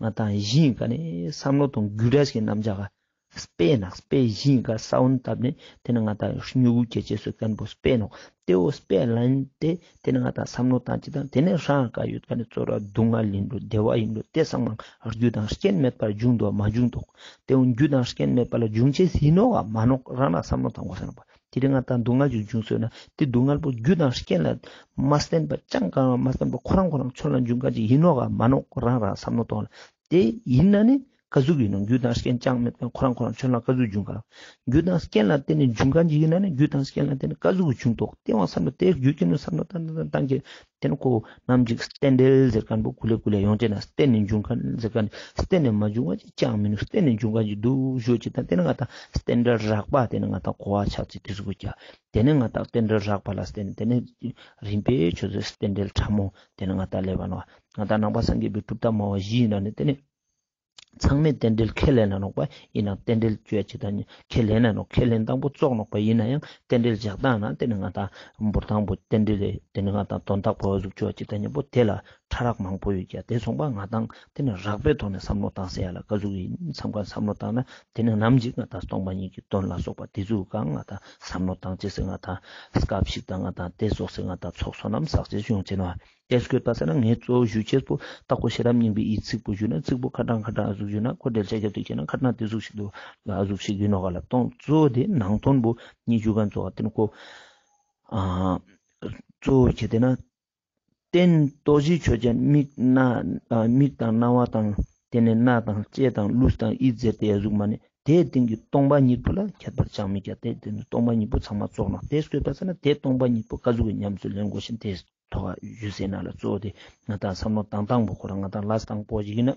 ང་ཏང་ཞིང་ཀ་ནེ་བསམ་བློ་དང་རྒྱུ་འབྲས་ཀྱི་རྣམ་གཞག་ག་དཔེ་ནག་དཔེ་ཞིང་ཀ་ས་བོན་བཏབ་ནེ་ཏེ་ནེ་ང་ཏང་སྨྱུ་གུ་སྐྱེ་ཅེས་སུ་ཁན་པོ་དཔེ་ནོག། ཏེ་བོ་དཔེ་ལ་ཡིན་ཏེ་ཏེ་ནེ་ང་ཏང་བསམ་བློ་བཏང་ཅིག་དང་ཏེ་ནེ་རང་ཀ་ཡོད་ཁན་ནི་ཚོར་བ་སྡུག་བསྔལ་ཡིན་འགྲོ་བདེ་བ་ཡིན་འགྲོ་ཏེ་ཚང་མ་རྒྱུ་དང་རྐྱེན་མེད་པར་འབྱུང་འདུག་མ་འབྱུང་འདུག། ཏེ་བོ་རྒྱུ་དང་རྐྱེན་མེད་པ་ལ་འབྱུང་ཅེས་ཡིན་ནོག་ག་མ་ནོག་རང་ལ་བསམ་བློ་བཏང་དགོས་ས་ནོག་པ། ཏེ་རིང་ང་ཏང་སྡུག་བསྔལ་ཅིག་འབྱུང་སོང་ན་ཏེ་སྡུག་བསྔལ་པོ་རྒྱུ་དང་རྐྱེན་ལ་མ་བརྟེན་པ་ཅང་གང་མ་བརྟེན་པ་ཁོ་རང་ཁོ་རང་ཆོན་ལ་འབྱུང་ཁན་ཅིག་ཡིན་ནོག་ག་མ་ནོག་རང་རང་བསམ་བློ་གཏོང་ལ། ཏེ་ཡིན་ན་ནི་ཀ་ཟུག་ཡིན་ནོག། རྒྱུ་དང་རྐྱེན་ཅང་མེད་པ་ཁོ་རང་ཁོ་རང་ཆོན་ལ་ཀ་ཟུག་འབྱུང་ག་རག། རྒྱུ་དང་རྐྱེན་ལ་བརྟེན་ནས་འབྱུང་ཁན་ཅིག་ཡིན་ན་ནི་རྒྱུ་དང་རྐྱེན་ལ་བརྟེན་ནས་ཀ་ཟུག་འབྱུང་དོག། ཏེ་བོ་བསམ་བློ་ཏེ་རྒྱུ་རྐྱེན་ནི་བསམ་བློ་བཏང་བཏང་བཏང་གི་ཏེ་ནི་ཁོ་ནམ་ཞིག་རྟེན་འབྲེལ་ཟེར་ཁན་པོ་ཀུ་ལེ་ཀུ་ལེ་ཡོང་ཅེ་ན་བརྟེན་ནས་འབྱུང་ཁན་ཟེར་ཁན་བརྟེན་ནས་མ་འབྱུང་བ་ཅིག་ཅང་མི་ནུག། བརྟེན་ནས་འབྱུང་ཁན་ཅིག་འདུག་ཞུ་ཅིག་དང་ཏེ་ནི་ང་ཏང་རྟེན་འབྲེལ་རགས་པ་ཏེ་ནི་ང་ཏང་གོ་བ་ཆགས་ཅིག་ཏེ་ཟུག་གི་ཀྱ། ཏེ་ནི་ང་ཏང་རྟེན་འབྲེལ་རགས་པ་ལ་བརྟེན་ནས་ཏེ་ནི་རིམ་པས་ཆོས་ཚོད་རྟེན་འབྲེལ་ཕྲ་མོ་ཏེ་ནི་ང་ཏང་ལེབ་བ་ནོག། ང་ཏང་ནང་པ་སངས་རྒྱས་པའི་གྲུབ་མཐའ་སྨྲ་བ་བཞི་ཡིན་ན་ནི་ཏེ་ནི་ཚང་མས་རྟེན་འབྲེལ་ཁས་ལེན་ན་ནོག་པ། ཡིན་ནའང་རྟེན་འབྲེལ་བཅོས་ཅིག་དང་ཁས་ལེན་ན་ནོག། ཁས་ལེན་དང་པོ་བཙོག་ནོག་པ། ཡིན་ན་ཡང་རྟེན་འབྲེལ་བཞག་སྟངས་ན་ཏེ་ནི་ང་ཏང་འབུར་དང་པོ་རྟེན་འབྲེལ་ལས་ཏེ་ནི་ང་ཏང་དོན་དག་པོ་ཟུག་བཅོས་ཅིག་དང་མཉམ་པོ་ཏེ་ལ་ ཕྲ་རགས་མང་པོ་ཡོད་ཀྱག། དེ་སོང་པ་ང་ཏང་དེ་ནི་རགས་པའི་ཐོག་ནས་བསམ་བློ་བཏང་ཟེར་ཡ་ལ་ཀ་ཟུག་ཡིན་བསམ་ཁན་བསམ་བློ་བཏང་ན་དེ་ནི་ནམ་ཞིག་ང་ཏང་སྟོང་པ་ཉིད་ཀྱི་དོན་ལ་སོགས་པ་དེ་ཚུ་གང་ང་ཏང་བསམ་བློ་བཏང་ཅེས་སི་ང་ཏང་སྐབས་ཤིག་དང་ང་ཏང་དེ་ཙོགས་སི་ང་ཏང་ཚོགས་བསོད་ནམས་བསགས་ཅེས་ཡོང་ཅེས་ནོག། དེ་སྐྱོད་པ་ཟེར་ན་ངས་གཙོ་བོ་ཞུ་ཅེས་པོ་ད་ཁོ་ཤེས་རབ་སྙིང་པོའི་ཚིག་པོ་ཞུ་ན་ཚིག་པོ་ཁ་ཏང་ཁ་ཏང་ཨ་ཟུག་ཞུ་ན་ཁོ་འགྲེལ་བཤད་རྒྱབ་སྟེ་ཁྱེར་ན་ཁ་ཏང་དེ་ཟུག་ཞིག་འདུག་ཨ་ཟུག་ཞིག་ཡིན་ནོག་ག་ལ། གཙོ་བོ་དེ་ནང་དོན་པོ་ཉིད་ཞུ་ཁན་ཙོགས་དེ་ནི་ཁོ་ཨ་གཙོ་བོ་ཁྱེར་ཏེ་ན་རྟེན་ཏོག་བཞི་ཆོས་ཅན། མིག་རྣ་ཨ་མིག་དང་རྣ་བ་དང་དེ་ནས་སྣ་དང་ལྕེ་དང་ལུས་དང་ཡིད་ཟེར་ཏེ་ཡ་ཟུག་མ་ནི་དེའི་སྟེང་གི་སྟོང་པ་ཉིད་པོ་ལ་ཁྱད་པར་ཅང་མི་ཁྱད། དེ་སྟེང་གི་སྟོང་པ་ཉིད་པོ་ཚང་མ་ཙོགས་ནོག། དེ་སྐྱོད་པ་ཟེར་ན་དེ་སྟོང་པ་ཉིད་པོ་ཀ་ཟུག་གི་ཉམས་སུ་ལེན་དགོས་ཤེས་དེ་ཐོག་ཞུས་ཟེར་ན་ལ་གཙོ་བོ་དེ་ང་ཏང་བསམ་བློ་བཏང་སྟངས་པོ་ཁོ་རང་ང་ཏང་ལ་སྟངས་པོ་ཞིག་ཡིན་ན་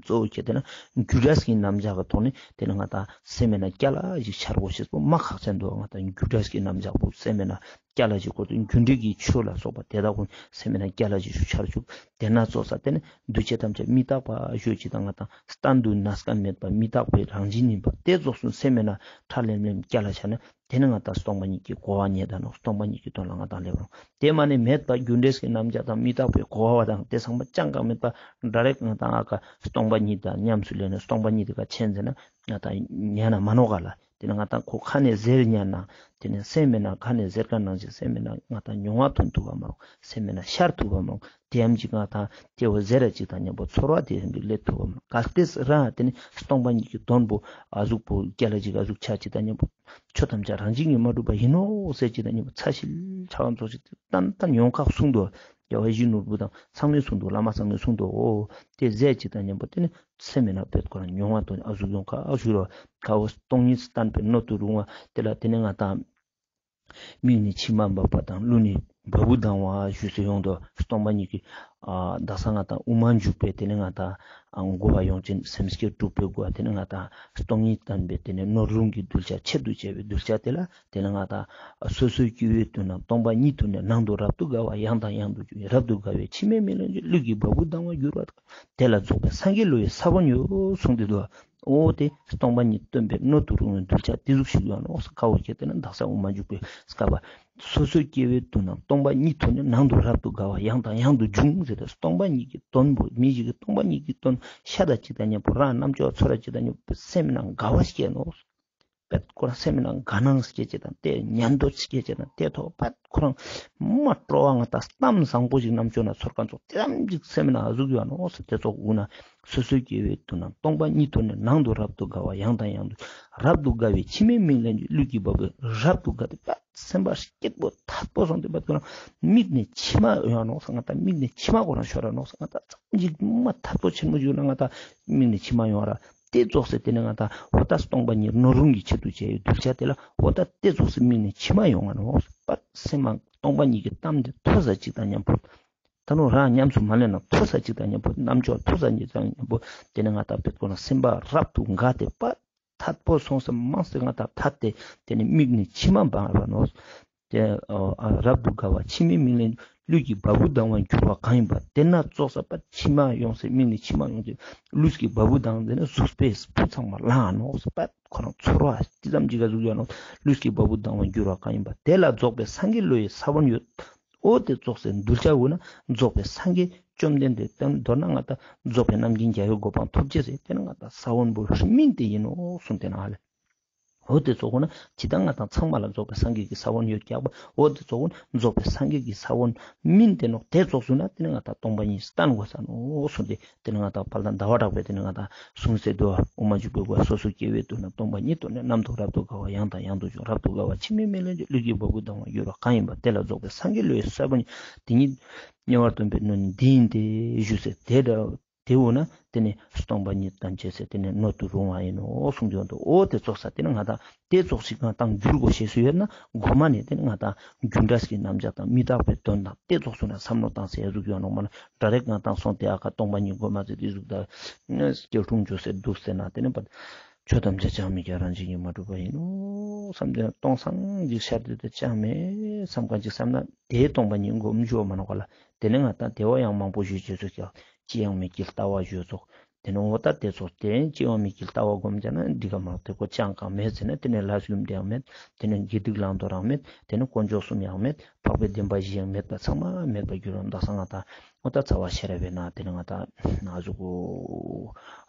གཙོ་བོ་ཁྱེར་ཏེ་ན་རྒྱུ་འབྲས་ཀྱི་རྣམ་གཞག་གི་ཐོག་ནས་དེ་ནི་ང་ཏང་སེམས་མེད་ན་སྐྱ་ལ་ཞིག་འཆར་དགོས་ཤེས་པོ་མ་ཁག་ཅན་འདུག། ང་ཏང་རྒྱུ་འབྲས་ཀྱི་རྣམ་གཞག་པོ་སེམས་མེད་ན་སྐྱ་ལ་ཞིག་ཁོ་ཚོ་རྒྱུ་འབྲས་ཀྱི་ཆོས་ལ་སོགས་པ་དེ་དག་ཀུན་སེམས་མེད་ན་སྐྱ་ལ་ཞིག་ཤུགས་ཆར་བཅུག། དེ་ན་ཙོགས་ས་དེ་ནི་འདུས་བྱས་ཐམས་ཅད་མི་རྟག་པ་ཞུ་ཅིག་དང་ང་ཏང་གཏན་དུ་གནས་ཁན་མེད་པ་མི་རྟག་པའི་རང་བཞིན་ཡིན་པ་དེ་ཙོགས་སུ་སེམས་མེད་ན་ཁྲ་ལེམ་ལེམ་སྐྱ་ལ་ཆ་ན་དེ་ནི་ང་ཏང་སྟོང་པ་ཉིད་ཀྱི་གོ་བ་རྙེད་ད་ནོག། སྟོང་པ་ཉིད་ཀྱི་དོན་ལ་ང་ཏང་སླེབ་རུང་། དེ་མ་ནི་མེད་པ་རྒྱུ་འབྲས་ཀྱི་རྣམ་གཞག་དང་མི་རྟག་པའི་གོ་བ་དང་དེ་ཚང་མ་ཅང་གང་མེད་པ་ཌའི་རེཀ་ང་ཏང་ཨ་ཀ་སྟོང་པ་ཉིད་དང་ཉམས་སུ་ལེན་ནས་སྟོང་པ་ཉིད་དེ་ཀ་ཆེན་ཟེར་ན་ང་ཏང་ཉན་ན་མ་ནོག་ག་ལ། དེ་ནི་ང་ཏང་ཁོ་ཁ་ནས་ཟེར་ཉན་ན་དེ་ནི་སེམས་མེད་ན་ཁ་ནས་ཟེར་ཁན་ནང་བཞིན་སེམས་མེད་ན་ང་ཏང་མྱོང་བ་ཐོན་ཐུབ་པ་མ་རུང་། སེམས་མེད་ན་ཤར་ཐུབ་པ་མ་རུང་། དེ་ཡམ་ཅིག་ང་ཏང་དེ་བོ་ཟེར་ར་ཅིག་དང་མཉམ་པོ་ཚོར་བ་དེ་ཡམ་ཅིག་སླེབ་ཐུབ་པ་མ་རུང་། གལ་ཏེ་རང་དེ་ནི་སྟོང་པ་ཉིད་ཀྱི་དོན་པོ་ཨ་ཟུག་པོ་སྐྱ་ལ་ཅིག་ཨ་ཟུག་ཆ་ཅིག་དང་མཉམ་པོ་ཆོས་ཐམས་ཅད་རང་བཞིན་གྱིས་མ་གྲུབ་པ་ཡིན་ནོ་ཟེར་ཅིག་དང་མཉམ་པོ་ཚ་ཞིལ་ཆ་བ་ཚོགས་ཅིག་ཏན་ཏན་ཡོང་ཁག་གསུངས་འདུག། རྒྱལ་བ་ཡིད་བཞིན་ནོར་བུ་དང་ཚང་མས་གསུངས་འདུག། བླ་མ་ཚང་མས་གསུངས་འདུག། འོ་དེ་ཟེར་ཅིག་དང་མཉམ་པོ་དེ་ནི་སེམས་མེད་ན་བེད་ཁོ་རང་མྱོང་བ་དོན་ཨ་ཟུག་ཡོང་ཁ་ཨ་ཟུག་རོ། ཁ་བོ་སྟོང་ཉིད་བསྟན་པའི་སྣོད་དུ་རུང་བ་དེ་ལ་དེ་ནི་ང་ཏང་མིག་ནི་མཆི་མ་འབབ་པ་དང་གླུ་ནི་བ་སྤུ་ལྡང་བ་ཞུས་སུ་ཡོང་དོ། སྟོང་པ་ཉིད་ཀྱི་ཨ་དག་ས་ང་ཏང་དབུ་མ་འཇུག་པའི་དེ་ནི་ང་ཏང་ཨ་གོ་བ་ཡོང་ཅིང་སེམས་བསྐྱེད་དྲུག་པའི་སྒོ་དེ་ནི་ང་ཏང་སྟོང་ཉིད་བསྟན་པའི་དེ་ནི་སྣོད་རུང་གི་གདུལ་བྱ་ཆེད་དུ་བྱས་པའི་གདུལ་བྱ་དེ་ལ་དེ་ནི་ང་ཏང་སོ་སོའི་སྐྱེ་བོའི་དོན་རྣམས་སྟོང་པ་ཉིད་དུ་ནི་ནང་དུ་རབ་ཏུ་དགའ་བ་ཡང་དང་ཡང་དུ་འབྱུང་། རབ་ཏུ་དགའ་བའི་མཆི་མའི་མིག་ལན་གླུ་གི་བ་སྤུ་ལྡང་བར་འགྱུར་བ། དེ་ལ་རྫོགས་པའི་སངས་རྒྱས་བློ་ཡི་ས་བོན་ཡོད་གསུངས་ཏེ་འདུག། འོ་དེ་སྟོང་པ་ཉིད་སྟོན་པའི་སྣོད་དུ་རུང་བའི་གདུལ་བྱ་དེ་ཟུག་ཞིག་ཡོད་ནོག། ཁ་བོ་ཁྱེར་ཏེ་ན་དག་ས་དབུ་མ་འཇུག་པའི་སྐབས་པ། སོ་སོའི་སྐྱེ་བོའི་དོན་རྣམས་སྟོང་པ་ཉིད་དུ་ནི་ནང་དུ་རབ་ཏུ་དགའ་བ་ཡང་དང་ཡང་དུ་འབྱུང་ཟེར་ཏེ་སྟོང་པ་ཉིད་ཀྱི་དོན་པོ་མི་ཞིག་གི་སྟོང་པ་ཉིད་ཀྱི་དོན་ཤད་ཅིག་དང་མཉམ་པོ་རང་རྣམ་ཅོག་ཚོར་ཅིག་དང་མཉམ་པོ་སེམས་ནང་དགའ་བ་སྐྱེ་ནོག། པད་ཁོ་རང་སེམས་ནང་དགའ་སྣང་སྐྱེ་ཅེས་དང་དེ་ཉན་འདོད་སྐྱེ་ཅེས་དང་དེ་ཐོག་པད་ཁོ་རང་མ་སྤྲོ་བ་ང་ཏང་གཏམ་བཟང་པོ་ཞིག་རྣམ་ཅོ་ན་ཚོར་ཁན་ཙོགས་དེ་རམ་ཅིག་སེམས་ནང་ཨ་ཟུག་ཡོད་ནོག་ཟེར་དེ་ཙོགས་འུ་ན་སོ་སོའི་སྐྱེ་བོའི་དོན་རྣམས་སྟོང་པ་ཉིད་དུ་ནི་ནང་དུ་རབ་ཏུ་དགའ་བ་ཡང་དང་ཡང་དུ་རབ་ཏུ་དགའ་བའི་མཆི་མའི་མིག་ལན་གླུ་གི་བ་སྤུ་རབ་ཏུ་དགའ་སྟེ་པད་སེམས་པ་སྐྱིད་པོ་ཐད་པོ་སོང་སྟེ་པད་ཁོ་རང་མིག་ནས་མཆི་མ་ཡོང་ནོག་ཟེར་ང་ཏང་མིག་ནས་མཆི་མ་ཁོ་རང་ཤོར་ར་ནོག་ཟེར་ང་ཏང་ཙམ་ཅིག་མ་ཐད་པོ་ཆེན་མོ་ཞིག་ཡོད་ན་ང་ཏང་མིག་ནས་མཆི་མ་ཡོང་ར། དེ་ཙོགས་སེ་དེ་ནི་ང་ཏང་འོ་ད་སྟོང་པ་ཉིད་སྣོད་རུང་གི་ཆེད་དུ་བྱས་ཡོད་གདུལ་བྱ་དེ་ལ་འོ་ད་དེ་ཙོགས་སེ་མིག་ནས་མཆི་མ་ཡོང་ང་ནོག་པ། སེམས་མ་སྟོང་པ་ཉིད་ཀྱི་གཏམ་དེ་ཐོས་ས་ཅིག་དང་མཉམ་པོ་ད་ནོ་རང་ཉམས་སུ་མ་ལེན་ན་ཐོས་ས་ཅིག་དང་མཉམ་པོ་རྣམ་ཅོག་ཐོས་ས་ཅིག་དང་མཉམ་པོ་དེ་ནི་ང་ཏང་པད་ཁོ་ན་སེམས་པ་རབ་ཏུ་དགའ་སྟེ་པ་ཐད་པོ་སོང་སེ་མང་སེ་ང་ཏང་ཐད་དེ་དེ་ནི་མིག་ནས་མཆི་མ་འབབ་ར་ནོག། དེ་ཨ་རབ་ཏུ་དགའ་བ་མཆི་མའི་མིག་ལན་གླུ་གི་བ་སྤུ་ལྡང་བར་འགྱུར་བ་གང་ཡིན་པ། དེ་ན་ཙོགས་ས་པད་མཆི་མ་ཡོང་སེ་མིག་ནས་མཆི་མ་ཡོང་སེ་གླུ་གི་བ་སྤུ་ལྡང་དེ་ནི་གཟུགས་པོའི་སྤུ་ཚང་མ་ལངས་ནོག་ཟེར་པད་ཁོ་རང་ཚོར་བ་ཅི་ཙམ་ཅིག་ག་ཟུག་ཡོད་ནོག། གླུ་གི་བ་སྤུ་ལྡང་བར་འགྱུར་བ་གང་ཡིན་པ། དེ་ལ་རྫོགས་པའི་སངས་རྒྱས་བློ་ཡི་ས་བོན་ཡོད། འོ་དེ་ཙོགས་སེ་གདུལ་བྱ་འུ་ན་རྫོགས་པའི་སངས་རྒྱས་བཅོམ་ལྡན་འདས་དེ་མདོར་ན་ང་ཏང་རྫོགས་པའི་རྣམ་མཁྱེན་རྒྱལ་བའི་གོ་འཕང་ཐོབ་ཅེས་སེ་དེ་ནི་ང་ཏང་ས་བོན་པོ་སྨིན་ཏེ་ཡིན་ནོག་གསུངས་ཏེ་ན་ཧ་ལེ། འོ་དེ་ཙོགས་འུ་ན་ཇི་ལྟར་ང་ཏང་ཚང་མ་ལ་རྫོགས་པའི་སངས་རྒྱས་ཀྱི་ས་བོན་ཡོད་ཀྱག་པ། འོ་དེ་ཙོགས་འུ་ན་རྫོགས་པའི་སངས་རྒྱས་ཀྱི་ས་བོན་སྨིན་ཏེ་ནོག། དེ་ཙོགས་འུ་ན་དེ་ནི་ང་ཏང་སྟོང་པ་ཉིད་བསྟན་དགོས་ས་ནོག་གསུངས་ཏེ་དེ་ནི་ང་ཏང་དཔལ་ལྡན་ཟླ་བ་གྲགས་པས་དེ་ནི་ང་ཏང་གསུངས་སེ་འདུག། དབུ་མ་འཇུག་པའི་སྒོ་སོ་སོའི་སྐྱེ་བོའི་དོན་རྣམས་སྟོང་པ་ཉིད་དུ་ནི་ནང་དུ་རབ་ཏུ་དགའ་བ་ཡང་དང་ཡང་དུ་འབྱུང་། རབ་ཏུ་དགའ་བ་མཆི་མའི་མིག་ལན་གླུ་གི་བ་སྤུ་ལྡང་བར་འགྱུར་བ་གང་ཡིན་པ། དེ་ལ་རྫོགས་པའི་སངས་རྒྱས་བློ་ཡི་ས་བོན་དེ་ཉིད་ཉེ་བར་སྟོན་པའི་སྣོད་ནི་འདི་ཡིན་ཏེ་ཞུས་སེ་དེ་འདྲ། དེ་འུ་ན་དེ་ནི་སྟོང་པ་ཉིད་བསྟན་ཅེས་སེ་དེ་ནི་སྣོད་དུ་རུང་བ་ཡིན་ནོ་གསུངས་ཏེ་ཡོད་དོ། འོ་དེ་ཙོགས་ས་དེ་ནི་ང་ཏང་དེ་ཙོགས་ཤིག་ང་ཏང་འགྱུར་དགོས་ཤེས་སུ་ཡོད་ན་གོ་མ་ནས་དེ་ནི་ང་ཏང་རྒྱུ་འབྲས་ཀྱི་རྣམ་གཞག་དང་མི་རྟག་པའི་དོན་དང་དེ་ཙོགས་སུ་ན་བསམ་བློ་བཏང་སེ་ཡ་ཟུག་ཡོད་ནོག་མ་ན་ད་རེས་ང་ཏང་སོང་སྟེ་ཨ་ཁ་སྟོང་པ་ཉིད་གོ་མ་ཚེ་དེ་ཟུག་ད་སྐྱེ་སྲུང་བཅོས་སེ་འདུག་སེ་ན་དེ་ནི་པ་ཆོས་ཐམས་ཅད་ཅང་མི་སྐྱེ་རང་བཞིན་གྱིས་མ་གྲུབ་པ་ཡིན་ནོ་བསམ་སྟེ་སྟོང་སང་ཞིག་ཤར་ཏེ་དེ་ཅང་མེད་བསམ་ཁན་ཅིག་བསམ་ན་དེའི་སྟོང་པ་ཉིད་སྒོམ་ཞུ་བ་མ་ནོག་ག་ལ། དེ་ནི་ང་ཏང་དེ་བ་ཡང་མང་པོ་ཞུ་ཅེས་སུ་ཀྱང་ཅི་ཡང་མེད་ཀྱི་ལྟ་བ་ཞུ་ཙོགས། དེ་ནི་འོ་ད་དེ་ཚོ་དེ་སྐྱེ་བ་མེད་ཀྱི་ལྟ་བ་སྒོམ་བྱས་ན་འགྲིག་ག་མ་རེད། དེ་ཁོ་ཅང་གང་མེད་ཟེར་ན་དེ་ནི་ལས་ཡུན་དེའང་མེད། དེ་ནི་དགེ་སྡིག་བླང་དོར་རང་མེད། དེ་ནི་དཀོན་མཆོག་གསུམ་ཡང་མེད། འཕགས་པའི་བདེན་པ་བཞི་ཡང་མེད་པ་ཚང་མ་མེད་པར་འགྱུར་རོ། ད་ས་ང་ད་འོ་ད་རྩ་བ་ཤེས་རབ་པའི་ནང་དེ་ནི་ང་ད་ང་ཟུག་གོ་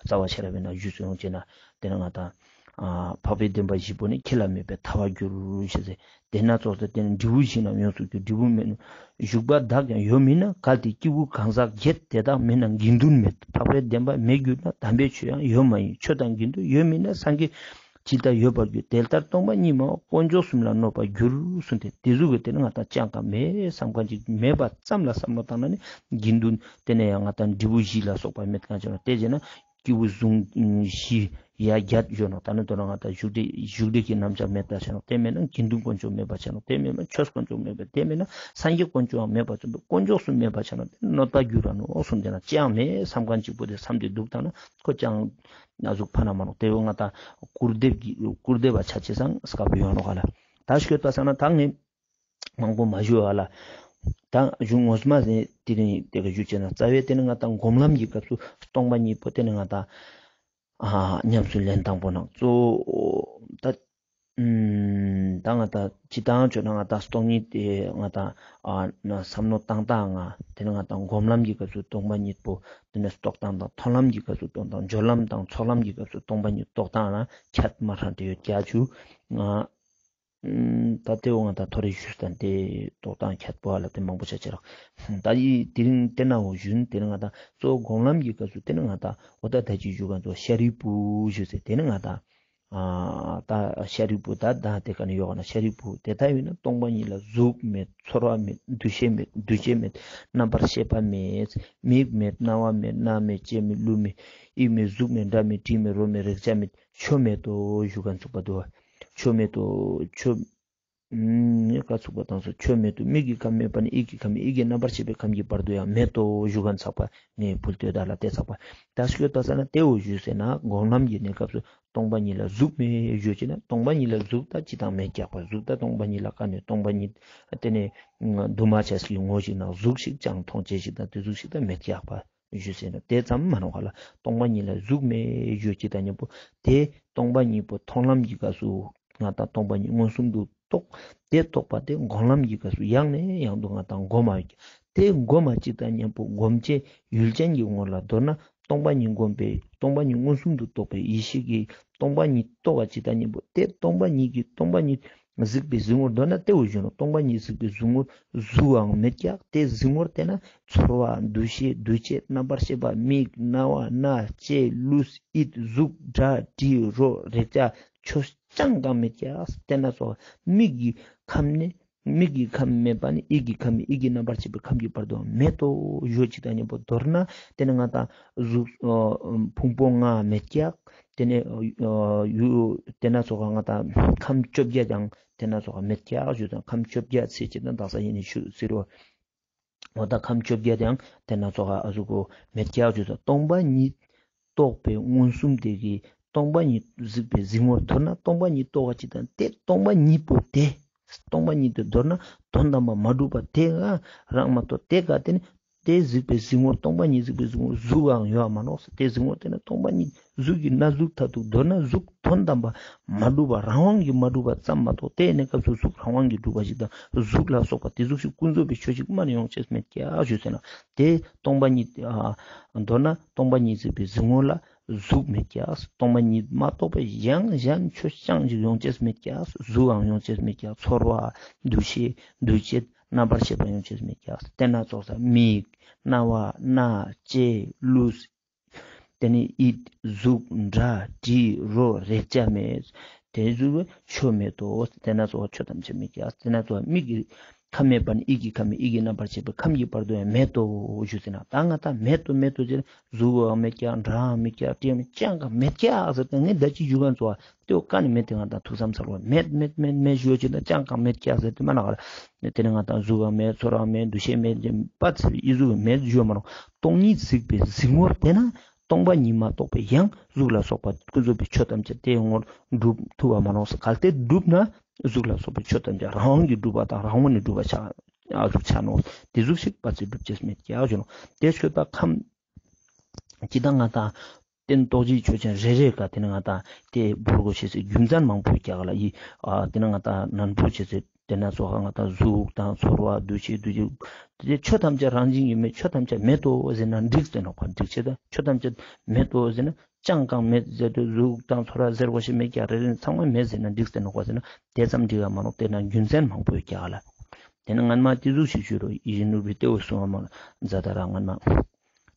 རྩ་བ་ཤེས་རབ་པའི་ནང་ཞུས་སོང་ཅེ་ན་དེ་ནི་ང་ད་ཨ་འཕགས་པའི་བདེན་པ་བཞི་པོ་ནི་ཁྱེད་ལ་མེད་པའི་ཐལ་བར་འགྱུར་ཞེས་ཟེར། དེ་ན་ཙོགས་སུ་དེ་ནི་འབྲས་བུ་བཞི་རྣམས་ཡོངས་སུ་གྱུར། འབྲས་བུ་མེད་ན་བཞུགས་པ་དག་ཀྱང་ཡོད་མིན་ན། གལ་ཏེ་སྐྱེས་བུ་གང་ཟག་བརྒྱད་དེ་དག་མེད་ན་དགེ་འདུན་མེད། འཕགས་པའི་བདེན་པ་མེད་གྱུར་ན། དམ་པའི་ཆོས་ཡང་ཡོད་མ་ཡིན། ཆོས་དང་དགེ་འདུན་ཡོད་མིན་ན། སངས་རྒྱས་ཇི་ལྟར་ཡོད་པར་འགྱུར། དེ་ལྟར་སྟོང་པ་ཉིད་སྨྲ་བ་དཀོན་མཆོག་གསུམ་ལ་གནོད་པར་འགྱུར་གསུངས་ཏེ། དེ་ཟུག་གི་དེ་ནི་ང་ད་ཅང་གང་མེད་བསམ་མཁན་ཅིག་མེད་པ་ཙམ་ལ་བསམ་བློ་བཏང་ན་ནི་དགེ་འདུན་དེ་ནས་ཡང་ང་ད་འབྲས་བུ་བཞི་ལ་སོགས་པ་མེད་མཁན་ཅིག་ནོག། དེ་བྱས་ན་སྐྱེས་བུ་ཟུང་བཞི་ཡ་བརྒྱད་ཡོད་ནོག། ད་ནི་དོ་ན་ང་ད་བཞུགས་གྲལ་བཞུགས་གྲལ་གྱི་རྣམ་གཞག་མེད་པ་ཆ་ནོག། དེ་མེད་ན་དགེ་འདུན་དཀོན་མཆོག་མེད་པ་ཆ་ནོག། དེ་མེད་ན་ཆོས་དཀོན་མཆོག་མེད་པ། དེ་མེད་ན་སངས་རྒྱས་དཀོན་མཆོག་ཡང་མེད་པ་ཆ་ནོག། དེ་དཀོན་མཆོག་གསུམ་མེད་པ་ཆ་ནོག། དེ་གནོད་པ་འགྱུར་ར་ནོག་གསུངས་ཏེ་ན་ཅང་མེད་བསམ་མཁན་ཅིག་པོ་དེ་བསམ་སྟེ་འདུག་བཏང་ན་ཁོ་ཅང་ན་ཟུག་ཕན་ན་མ་ནོག། དེ་བོ་ང་ད་སྐུར་འདེབས་ཀྱི་སྐུར་འདེབས་པ་ཆ་ཅེས་སང་སྐབས་ཡོང་ནོག་ག་ལ། ད་ཤོད་པ་སང་ན་ད་ངས་མང་པོ་མ་ཞུ་བ་ལ། ད་གཞུང་ངོ་མ་ཟེར་དེ་རིང་དེ་ག་ཞུ་ཅེ་ན་རྩ་བའི་དེ་ནི་ང་ད་སྒོམ་ལམ་གྱི་སྐབས་སུ་སྟོང་པ་ཉིད་པོ་དེ་ནི་ང་ད་ཨ་ཉམས་སུ་ལེན་དང་པོ་ནང་གཙོ་བོ་ད་ཨུམ་ད་ང་ད་ཅི་ཏང་ཆོས་ན་ང་ད་སྟོང་ཉིད་དེ་ང་ད་ཨ་ན་བསམ་མནོ་བཏང་སྟངས་ང་དེ་ནི་ང་ད་སྒོམ་ལམ་གྱི་སྐབས་སུ་སྟོང་པ་ཉིད་པོ་དེ་ནི་རྟོགས་སྟངས་དང་མཐོང་ལམ་གྱི་སྐབས་སུ་སྟོང་དང་སྦྱོར་ལམ་དང་ཚོགས་ལམ་གྱི་སྐབས་སུ་སྟོང་པ་ཉིད་རྟོགས་སྟངས་ལ་ཁྱད་མ་རང་དེ་ཡོད་ཀྱག་ཞུ། ང་ཨུམ་ད་དེ་བོ་ང་ད་ཐོ་རེ་ཞུས་དང་དེ་རྟོགས་སྟངས་ཁྱད་པོ་ཧ་ལ་དེ་མང་པོ་ཆ་ཆ་རག། ད་ཡི་དེ་རིང་དེ་ན་འོ་ཞུན་དེ་ནི་ང་ད་གཙོ་བོ་སྒོམ་ལམ་གྱི་སྐབས་སུ་དེ་ནི་ང་ད་འོ་ད་ད་ཅི་ཞུ་ག་ཚོ་ཤཱ་རིའི་བུ་ཞུ་ཟེར་དེ་ནི་ང་ད་ཨ་ད་ཤཱ་རིའི་བུ་ད་ད་དེ་ག་ནི་ཡོག་ན་ཤཱ་རིའི་བུ་དེ་ལྟ་ཡིན་ན་སྟོང་པ་ཉིད་ལ་གཟུགས་མེད། ཚོར་བ་མེད། འདུ་ཤེས་མེད། འདུ་བྱེད་མེད། རྣམ་པར་ཤེས་པ་མེད། མིག་མེད། རྣ་བ་མེད། སྣ་མེད། ལྕེ་མེད། ལུས་མེད། ཡིད་མེད། གཟུགས་མེད། སྒྲ་མེད། དྲི་མེད། རོ་མེད། རེག་བྱ་མེད། ཆོས་མེད་དོ་ཞུ་ག་ཚུགས་པ་དོ། ཆོས་མེད་དོ། ཆོས་ཨུམ་ཀ་ཚུགས་པ་དང་སོ་ཆོས་མེད་དོ། མིག་གི་ཁམས་མེད་པ་ནི་ཡིད་ཀྱི་ཁམས་མེད། ཡིད་ཀྱི་རྣམ་པར་ཤེས་པའི་ཁམས་ཀྱི་བར་དུ་ཡང་མེད་དོ་ཞུ་ག་ཚགས་པ་ངས་ཕུལ་ཏེ་ད་ལ་དེ་ཚགས་པ་ད་ཤོད་ད་ས་ན་དེ་འོ་ཞུས་ཟེར་ན་སྒོམ་ལམ་གྱི་གནས་སྐབས་སུ་སྟོང་པ་ཉིད་ལ་གཟུགས་མེད་ཞུ་ཅེ་ན་སྟོང་པ་ཉིད་ལ་གཟུགས་ད་ཅི་དང་མེད་ཀྱག་པ། གཟུགས་ད་སྟོང་པ་ཉིད་ལ་ཀ་ནས་སྟོང་པ་ཉིད་དེ་ནས་འདུས་མ་བྱས་ཀྱི་ངོ་ཞིག་ན་གཟུགས་ཤིག་ཅང་མཐོང་ཅེས་ཤིག་དང་དེ་གཟུགས་ཤིག་ད་མེད་ཀྱག་པ། ཞུས་ཟེར་ན་དེ་ཙམ་མ་ནོག་ག་ལ། སྟོང་པ་ཉིད་ལ་གཟུགས་མེད་ཞུ་ཅེས་དང་མཉམ་པོ་དེ་སྟོང་པ་ཉིད་པོ་མཐོང་ལམ་གྱི་སྐབས་སུ་ང་དང་སྟོང་པ་ཉིད་མངོན་སུམ་དུ་རྟོགས། དེ་རྟོགས་པ་དེ་སྒོམ་ལམ་གྱི་སྐབས་སུ་ཡང་ནས་ཡང་དུ་ང་དང་སྒོམ་མ་ཡོད་ཀྱི་དེ་སྒོམ་མ་ཅིག་དང་མཉམ་པོ་སྒོམ་བྱེད་ཡུལ་ཅན་གྱི་ངོ་ལ་མདོར་ན་སྟོང་པ་ཉིད་སྒོམ་པའི་སྟོང་པ་ཉིད་མངོན་སུམ་དུ་རྟོགས་པའི་ཡེ་ཤེས་ཀྱིས་སྟོང་པ་ཉིད་རྟོགས་པ་ཅིག་དང་མཉམ་པོ་དེ་སྟོང་པ་ཉིད་ཀྱི་སྟོང་པ་ཉིད་གཟིགས་པའི་གཟིགས་ངོར་མདོར་ན་དེ་འོ་ཞུ་ནོག། སྟོང་པ་ཉིད་གཟིགས་པའི་གཟིགས་ངོར་གཟུགས་འང་མེད་ཀྱག། དེ་གཟིགས་ངོར་བལྟས་ན་ཚོར་བ་འདུ་ཤེས་འདུ་བྱེད་རྣམ་པར་ཤེས་པ་མིག་རྣ་བ་སྣ་ལྕེ་ལུས་ཡིད་གཟུགས་སྒྲ་དྲི་རོ་རེག་བྱ་ཆོས་ཅང་གང་མེད་ཀྱག། དེ་ན་ཚོར་བ་མིག་གི་ཁམས་ནས་མིག་གི་ཁམས་མེད་པ་ནི་ཡིད་ཀྱི་ཁམས་མེད། ཡིད་ཀྱི་རྣམ་པར་ཤེས་པའི་ཁམས་ཀྱི་བར་དུ་མེད་དོ་ཞུ་ཅིག་དང་མཉམ་པོ་མདོར་ན་དེ་ནི་ང་དང་གཟུགས་ཕུང་པོ་ལྔ་མེད་ཀྱག། དེ་ནས་ཡུ་དེ་ན་ཚོགས་ང་དང་ཁམས་བཅོ་བརྒྱད་དང་དེ་ན་ཚོགས་མེད་ཀྱག་ཞུ་དང་ཁམས་བཅོ་བརྒྱད་ཚེ་གཅིག་དང་དག་ས་ཡིན་ནི་ཞུ་ཟེར་རོ། འོ་ད་ཁམས་བཅོ་བརྒྱད་དང་དེ་ན་ཚོགས་ཨ་ཟུག་གོ་མེད་ཀྱག་ཞུ་དང་སྟོང་པ་ཉིད་རྟོགས་པའི་མངོན་སུམ་དེ་གིས་སྟོང་པ་ཉིད་གཟིགས་པའི་གཟིགས་ངོར་མདོར་ན་སྟོང་པ་ཉིད་རྟོགས་པ་ཅིག་དང་དེ་སྟོང་པ་ཉིད་པོ་དེ་སྟོང་པ་ཉིད་དེ་མདོར་ན་དོན་དམ་པར་མ་གྲུབ་པ་དེ་ང་རང་མ་གཏོགས་དེ་ག་དེ་ནི་དེ་གཟིགས་པའི་གཟིགས་ངོར་སྟོང་པ་ཉིད་གཟིགས་པའི་གཟིགས་ངོར་གཟུགས་འང་ཡོད་མ་ནོག། དེ་གཟིགས་ངོར་དེ་ནི་སྟོང་པ་ཉིད་གཟུགས་ཀྱི་གནས་ལུགས་མཐར་ཐུག་མདོར་ན་གཟུགས་དོན་དམ་པར་མ་གྲུབ་པ་རང་དབང་གིས་མ་གྲུབ་པ་ཙམ་མ་གཏོགས་དེ་གནས་སྐབས་སུ་གཟུགས་རང་དབང་གིས་གྲུབ་པ་ཞིག་དང་གཟུགས་ལ་སོགས་པ་དེ་གཟུགས་ཤིག་ཀུན་རྫོབ་པའི་ཆོས་ཤིག་མ་ནི་ཡོང་ཅེས་མེད་ཀྱག་ཞུ་ཟེར་ན་དེ་སྟོང་པ་ཉིད་ཨ་མདོར་ན་སྟོང་པ་ཉིད་གཟིགས་པའི་གཟིགས་ངོ་ལ་གཟུགས་མེད་ཀྱག། སྟོང་པ་ཉིད་མ་གཏོགས་པའི་ཡང་གཞན་ཆོས་ཅང་ཞིག་ཡོང་ཅེས་མེད་ཀྱག། གཟུགས་འང་ཡོང་ཅེས་མེད་ཀྱག། ཚོར་བ་འདུ་ཤེས་འདུ་བྱེད་རྣམ་པར་ཤེས་པ་ཡོང་ཅེས་མེད་ཀྱག། དེ་ན་ཚོགས་ས་མིག་རྣ་བ་སྣ་ལྕེ་ལུས་དེ་ནི་ཡིད་གཟུགས་སྒྲ་དྲི་རོ་རེག་བྱ་མེད། དེ་ཟུག་ཆོས་མེད་དོ། དེ་ན་ཚོགས་ཆོས་ཐམས་ཅད་མེད་ཀྱག། དེ་ན་ཚོགས་མིག་གི་ཁམས་མེད་པ་ནི་ཡིད་ཀྱི་ཁམས་མེད། ཡིད་ཀྱི་རྣམ་པར་ཤེས་པའི་ཁམས་ཀྱི་བར་དུ་ཡང་མེད་དོ་ཞུ་ཟེར་ན་ད་ང་ད་མེད་དོ་མེད་དོ་ཟེར་ན་གཟུགས་འང་མེད་ཀྱག། སྒྲ་འང་མེད་ཀྱག། དྲི་མེད་ཅང་གང་མེད་ཀྱག་ཟེར་ཏེ་ངས་ད་ཅི་ཞུ་ག་ཚོགས་དེ་བོ་ཀ་ནི་མེད་དེ་ང་དང་ཐུགས་བསམ་ཚར་བ་མེད་མེད་མེད་མེད་ཞུ་ཅེས་དང་ཅང་གང་མེད་ཀྱག་ཟེར་ཏེ་མ་ན་ག་ར། དེ་ནི་ང་དང་གཟུགས་འང་མེད། ཚོར་བའང་མེད། འདུ་ཤེས་མེད། པ་ཚེ་ཡི་གཟུགས་མེད་ཞུ་མ་རུང་། སྟོང་ཉིད་གཟིགས་པའི་གཟིགས་ངོར་དེ་ན་སྟོང་པ་ཉིད་མ་གཏོགས་པའི་ཡང་གཟུགས་ལ་སོགས་པ་ཀུན་རྫོབ་པའི་ཆོས་ཐམས་ཅད་དེའི་ངོར་གྲུབ་ཐུབ་པ་མ་ནོག། གལ་ཏེ་གྲུབ་ན་གཟུགས་ལ་སོགས་པའི་ཆོས་ཐམས་ཅད་རང་དབང་གིས་གྲུབ་པ་དང་རང་ངོས་ནས་གྲུབ་པ་ཆ་ཨ་ཟུག་ཆ་ནོག། དེ་ཟུག་ཞིག་པ་ཚེ་གྲུབ་ཅེས་མེད་ཀྱག་ཞུ་ནོག། དེ་ཆོས་དང་ཁམས་ཅི་ལྟར་ང་དང་ རྟེན་རྟོགས་བརྗོད་ཆོས་ཅན་རེ་རེ་ཀ་དེ་ནི་ང་ཏང་དེ་བོར་གོས་ཤེས་སི་རྒྱུ་མཚན་མང་པོ་ཡོད་ཀྱག་ལ། ཡི་ཨ་དེ་ནི་ང་ཏང་ནན་པོ་ཅོས་སེ་དེ་ན་ཙོགས་ང་ཏང་གཟུགས་དང་ཚོར་བ་འདུ་ཤེས་འདུ་བྱེད་དེ་ཆོས་ཐམས་ཅད་རང་བཞིན་གྱིས་མེད། ཆོས་ཐམས་ཅད་མེད་དོ་ཟེར་ན་འགྲིག་སྟེ་ནོག་པ། འགྲིག་ཆེ་ད་ཆོས་ཐམས་ཅད་མེད་དོ་ཟེར་ན་ཅང་གང་མེད་ཟེར་དུས་གཟུགས་དང་ཚོར་བ་ཟེར་གོས་ཤེས་མེད་ཀྱག། རེ་རེ་ཚང་མ་མེད་ཟེར་ན་འགྲིག་སྟེ་ནོག་པ་ཟེར་ན་དེ་ཙམ་འགྲིག་ག་མ་ནོག། དེ་ན་རྒྱུ་མཚན་མང་པོ་ཡོད་ཀྱག་ལ། དེ་ནི་སྔན་མ་དེ་ཟུག་ཞིག་ཞུ་རོགས། ཡིད་བཞིན་ནོར་བུའི་ལྟེ་བོ་གསུང་བ་མ་མཛད་ད་ར་སྔན་མ།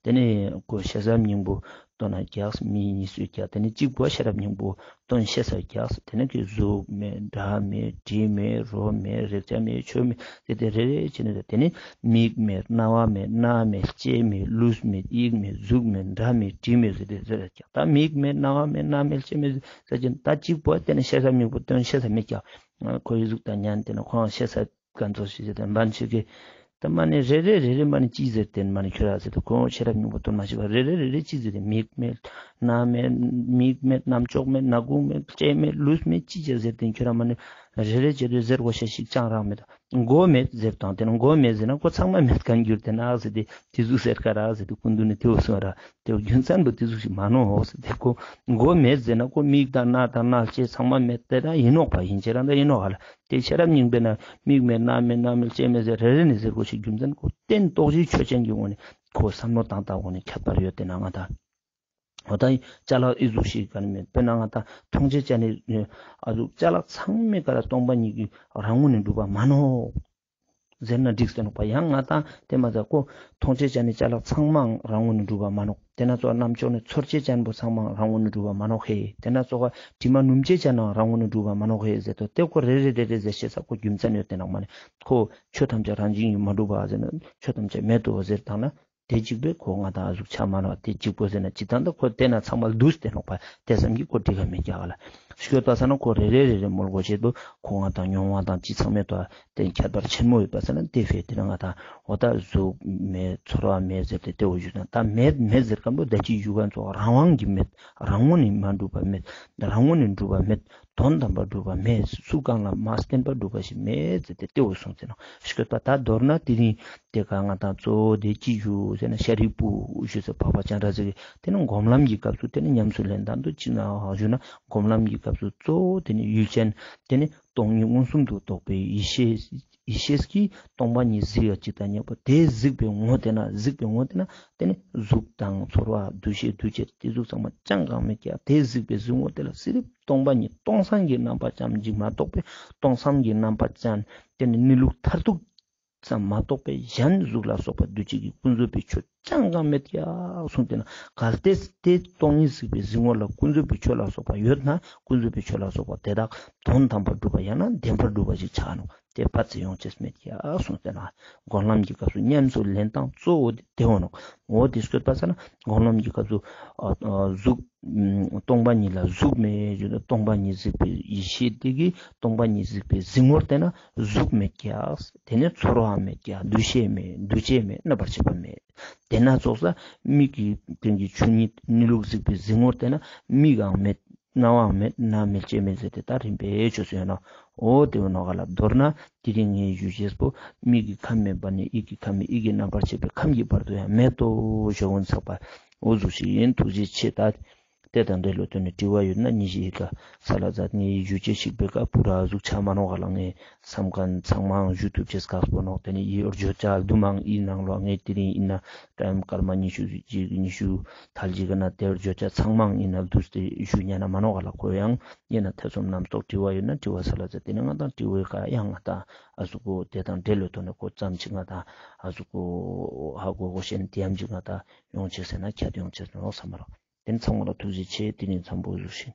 དེ་ནི་ཁོ་ཤེས་རབ་སྙིང་པོ་སྟོན་ན་རྒྱགས། མིང་གཉིས་སུ་རྒྱགས། དེ་ནི་གཅིག་པོ་ཤེས་རབ་སྙིང་པོ་སྟོན་ཤེས་ས་རྒྱགས། དེ་ནི་གི་གཟུགས་མེད་སྒྲ་མེད་དྲི་མེད་རོ་མེད་རེག་བྱ་མེད་ཆོས་མེད། དེ་དེ་རེ་རེ་བྱས་ནས་དེ་ནི་མིག་མེད་རྣ་བ་མེད་སྣ་མེད་ལྕེ་མེད་ལུས་མེད་དབྱིག་མེད་གཟུགས་མེད་སྒྲ་མེད་དྲི་མེད་ཟེར་ཏེ་ཟེར་རྒྱགས། ད་མིག་མེད་རྣ་བ་མེད་སྣ་མེད་ལྕེ་མེད་ཟེར་ཅེན་ད་གཅིག་པོ་དེ་ནི་ཤེས་རབ་སྙིང་པོ་སྟོན་ཤེས་ས་མེད་ཀྱག། ཁོའི་གཟུགས་དང་ཉན་དེ་ནི་ཁོང་ཤེས་ས་ག་ཚོད་ཞིག་ཟེར་ཏེ་འབན་ཞིག་གི། ད་མ་ནི་རེ་རེ་རེ་རེ་མ་ནི་ཅི་ཟེར་ཏེ་མ་ནི་ཁྱོད་ར་ཟེར་ཏེ་ཁོང་ཤེས་རབ་སྙིང་པོ་སྟོན་མ་ཤེས་པ་རེ་རེ་རེ་རེ་ཅི་ཟེར་ཏེ་མིག་མེད་རྣ་མེད་མིག་མེད་རྣམ་ཅོག་མེད་སྣ་ཁུང་མེད་ལྕེ་མེད་ལུས་མེད་ཅི་ཟེར་ཏེ་ཁྱོད་ར་མ་ནི་རེ་རེ་ཅི་ཟེར་གོས་ཤེས་ཤིག་ཅང་རང་མེད། མགོ་མེད་ཟེར་དང་དེ་ནི་མགོ་མེད་ཟེར་ན་ཁོ་ཚང་མ་མེད་མཁན་གྱུར་ཏེ་ན་ཟེར་ཏེ་དེ་ཟུག་ཟེར་ཀ་ར་ཟེར་ཏེ་སྐུ་མདུན་ནི་དེ་བོ་གསུངས་ར། དེ་བོ་རྒྱུ་མཚན་པོ་དེ་ཟུག་ཞིག་མ་ནོག་ཟེར་ཏེ་ཁོ་མགོ་མེད་ཟེར་ན་ཁོ་མིག་དང་རྣ་དང་སྣ་ལྕེ་ཚང་མ་མེད་དེ་ད་ཡིན་ནོག་པ། ཡིན་ཅེ་རང་ད་ཡིན་ནོག་ཧ་ལ། དེ་ཤེས་རབ་སྙིང་པོའི་ནང་མིག་མེད་རྣ་མེད་སྣ་མེད་ལྕེ་མེད་ཟེར་རེ་རེ་ནས་ཟེར་གོས་ཤེས་རྒྱུ་མཚན་ཁོ་རྟེན་རྟོགས་བརྗོད་ཆོས་ཅན་གྱི་ངོས་ནས་ཁོ་བསམ་བློ་བཏང་བཏང་ངོས་ནས་ཁྱད་པར་ཡོད་དེ་ན་ང་ད། འོ་ད་ཡིན་ཅ་ལག་ཨི་ཟུག་ཤིག་ག་ནི་མེད། དཔེར་ན་ང་ད་མཐོང་བྱེད་ཅན་ནི་ཨ་ཟུག་ཅ་ལག་ཚང་མའི་ཀ་ལ་སྟོང་པ་ཉིད་ཀྱི་རང་ངོས་ནས་གྲུབ་པ་མ་ནོག་ཟེར་ན་འགྲིག་སྟེ་ནོག་པ། ཡང་ང་ད་དེ་མ་ཟད་ཁོ་མཐོང་བྱེད་ཅན་ནི་ཅ་ལག་ཚང་མའང་རང་ངོས་ནས་གྲུབ་པ་མ་ནོག། དེ་ན་ཙོགས་རྣམ་ཅོག་ནི་ཚོར་བྱེད་ཅན་པོ་ཚང་མའང་རང་ངོས་ནས་གྲུབ་པ་མ་ནོག་ཧེ། དེ་ན་ཙོགས་དྲི་མ་སྣུམ་བྱེད་ཅན་ནའང་རང་ངོས་ནས་གྲུབ་པ་མ་ནོག་ཧེ་ཟེར་ཏོ་དེ་ཁོ་རེ་རེ་རེ་རེ་ཟེར་ཤེས་ས་ཁོ་རྒྱུ་མཚན་ཡོད་དེ་ནོག་མ་ནི་ཁོ་ཆོས་ཐམས་ཅད་རང་བཞིན་གྱིས་མ་གྲུབ་པ་ཟེར་ན་ཆོས་ཐམས་ཅད་མེད་དོ་ཟེར་དང་ན། དེ་གཅིག་པོས་ཁོ་ང་ད་ཨ་ཟུག་ཆ་མ་ནོག། དེ་གཅིག་པོ་ཟེར་ན་ཅི་ད་ད་ཁོ་དེ་ན་ཚང་མ་ལྡུས་ཏེ་ནོག་པ། དེ་ཙམ་གྱིས་ཁོ་འགྲིག་ག་མེད་ཀྱག་ལ། ཤོད་པ་ས་ན་ཁོ་རེ་རེ་རེ་རེ་མོལ་གོས་ཤེས་པོ་ཁོ་ང་ད་མྱོང་བ་དང་ཅི་ཚང་མེད་དོ། དེ་ཁྱད་པར་ཆེན་མོ་ཡོད་པ་ས་ན་དེ་ཕེ་དེ་ན་ང་ད་འོ་ད་གཟུགས་མེད་ཚོར་བ་མེད་ཟེར་ཏེ་དེ་འོ་ཞུ་ན་ད་མེད་མེད་ཟེར་མཁན་པོ་ད་ཅི་ཞུ་མཁན་ཚོ་རང་དབང་གིས་མེད། རང་ངོས་ནས་མ་གྲུབ་པ་མེད། རང་ངོས་ནས་གྲུབ་པ་མེད། དོན་དམ་པར་གྲུབ་པ་མེད། སུ་གང་ལ་མ་བརྟེན་པར་གྲུབ་པ་ཞིག་མེད་ཟེར་ཏེ་དེ་འོ་གསུངས་ཟེར་ནོག། ཤོད་པ་ད་མདོར་ན་དེ་རིང་དེ་ཀ་ང་ད་གཙོ་བོ་དེ་ཅི་ཞུ་ཟེར་ན་ཤཱ་རིའི་བུ་ཞུ་ཟེར་འཕགས་པ་སྤྱན་རས་གཟིགས་དེ་ནི་སྒོམ་ལམ་གྱི་སྐབས་སུ་དེ་ནི་ཉམས་སུ་ལེན་དང་དུ་ཅི་ན་ཞུ་ན་སྒོམ་ལམ་གྱི་སྐབས་སུ་གཙོ་བོ་དེ་ནི་ཡུལ་ཅན་དེ་ནི་སྟོང་ཉིད་མངོན་སུམ་དུ་རྟོགས་པའི་ཡེ་ཤེས་ཡེ་ཤེས་ཀྱིས་སྟོང་པ་ཉིད་གཟིགས་པ་ཅིག་དང་ཉམ་པོ་དེ་གཟིགས་པའི་ངོ་དེ་ན་གཟིགས་པའི་ངོ་དེ་ན་དེ་ནི་གཟུགས་དང་ཚོར་བ་འདུ་ཤེས་འདུ་བྱེད་དེ་གཟུགས་ཚང་མ་ཅང་གང་མེད་ཀྱག། དེ་གཟིགས་པའི་གཟིགས་ངོ་དེ་ལ་སི་རིབ་སྟོང་པ་ཉིད་སྟོང་སང་གི་རྣམ་པ་ཙམ་ཞིག་མ་གཏོགས་པའི་སྟོང་སང་གི་རྣམ་པ་ཙམ་དེ་ནི་གནས་ལུགས་མཐར་ཐུག་ཙམ་མ་གཏོགས་པའི་གཞན་གཟུགས་ལ་སོགས་པ་འདུ་བྱེད་ཀྱི་ཀུན་རྫོབ་པའི་ཆོས་ཅང་གང་མེད་ཀྱག་གསུངས་ཏེ་ན། གལ་ཏེ་དེ་སྟོང་ཉིད་གཟིགས་པའི་གཟིགས་ངོ་ལ་ཀུན་རྫོབ་པའི་ཆོས་ལ་སོགས་པ་ཡོད་ན་ཀུན་རྫོབ་པའི་ཆོས་ལ་སོགས་པ་དེ་དག་དོན་དམ་པར་གྲུབ་པ་ཡང་ན་བདེན་པར་གྲུབ་པ་ཞིག་ཆགས་ནོག། དེ་ཕར་ཚུར་ཡོང་ཅེས་མེད་ཀྱག་གསུངས་ཏེ་ན། སྒོམ་ལམ་གྱི་སྐབས་སུ་ཉམས་སུ་ལེན་སྟངས་གཙོ་བོ་དེ་འོ་ནོག། འོ་དེ་སྐྱོད་པ་ས་ན་སྒོམ་ལམ་གྱི་སྐབས་སུ་ཨ་ཨ་གཟུགས་ཨ་སྟོང་པ་ཉིད་ལ་གཟུགས་མེད་ཞུ་ན་སྟོང་པ་ཉིད་གཟིགས་པའི་ཡེ་ཤེས་དེ་གིས་སྟོང་པ་ཉིད་གཟིགས་པའི་གཟིགས་ངོར་བལྟས་ན་གཟུགས་མེད་ཀྱག། དེ་ནས་ཚོར་བ་མེད་ཀྱག། འདུ་ཤེས་མེད། འདུ་བྱེད་མེད། རྣམ་པར་ཤེས་པ་མེད། དེ་ན་ཙོགས་ས་མིག་གི་སྟེང་གི་ཆོས་ཉིད་གནས་ལུགས་གཟིགས་པའི་གཟིགས་ངོར་བལྟས་ན་མིག་གང་མེད། རྣ་བའང་མེད། སྣ་མེད། ལྕེ་མེད་ཟེར་ཏེ་ད་རིམ་པས་ཆོས་སུ་ཡོད་ནོག། འོ་དེ་འོ་ནོག་ག་ལ། མདོར་ན་དེ་རིང་ངས་ཞུ་ཅེས་པོ་མིག་གི་ཁམས་མེད་པ་ནི་ཡིད་ཀྱི་ཁམས་མེད། ཡིད་ཀྱི་རྣམ་པར་ཤེས་པའི་ཁམས་ཀྱི་བར་དུ་ཡང་མེད་དོ་ཞུ་འོ་ཚགས་པ་འོ་ཟུག་ཞིག་ཡིན། ཐུགས་རྗེ་ཆེ། ད་དེ་དང་འབྲེལ་ལོ་དོན་ནི་དྲི་བ་ཡོད་ན་ཉི་ཤུ་ཡི་ཀ་ས་ལ་ཛད། ངས་ཞུ་ཅེས་ཤིག་པའི་ཀ་པུ་ར་ཟུག་ཆ་མ་ནོག་ག་ལ། ངས་བསམ་མཁན་ཚང་མའང་ཞུ་ཐུབ་ཅེས་ཁག་པོ་ནོག། དེ་ནི་ཡི་བརྗོད་བྱ་བསྡུ་མང་ཡིན་ནང་ལོ་ངས་དེ་རིང་ཡིན་ན་ཀྲམ་སྐར་མ་ཉི་ཤུ་གཅིག་ཉི་ཤུ་ཐལ་ཅིག་གི་ན་དེར་བརྗོད་བྱ་ཚང་མ་ཡིན་ན་བསྡུས་ཏེ་ཞུ་ཉན་ན་མ་ནོག་ག་ལ། ཁོ་ཡང་ཡིན་ན་ཐེ་ཚོམ་རྣམ་རྟོག་དྲི་བ་ཡོད་ན་དྲི་བ་ས་ལ་ཛད། དེ་ནི་ང་དང་དྲི་བའི་ཀ་ཡང་ང་དང་ཨ་ཟུག་གོ་དེ་དང་འབྲེལ་ལོ་དོན་ནི་ཁོ་ཙམ་ཅིག་ང་དང་ཨ་ཟུག་གོ་ཧ་གོ་གོ་ཤེས་ནི་དེ་ཡམ་ཅིག་ང་དང་ཡོང་ཅེས་ཟེར་ན་ཁྱད་ཡོང་ཅེས་ནོག་བསམ་མ་རོགས། དེ་ནི་ཚང་མ་ལ་ཐུགས་རྗེ་ཆེ། དེ་ནི་འཚམས་པོ་ཞུ་ཞིག།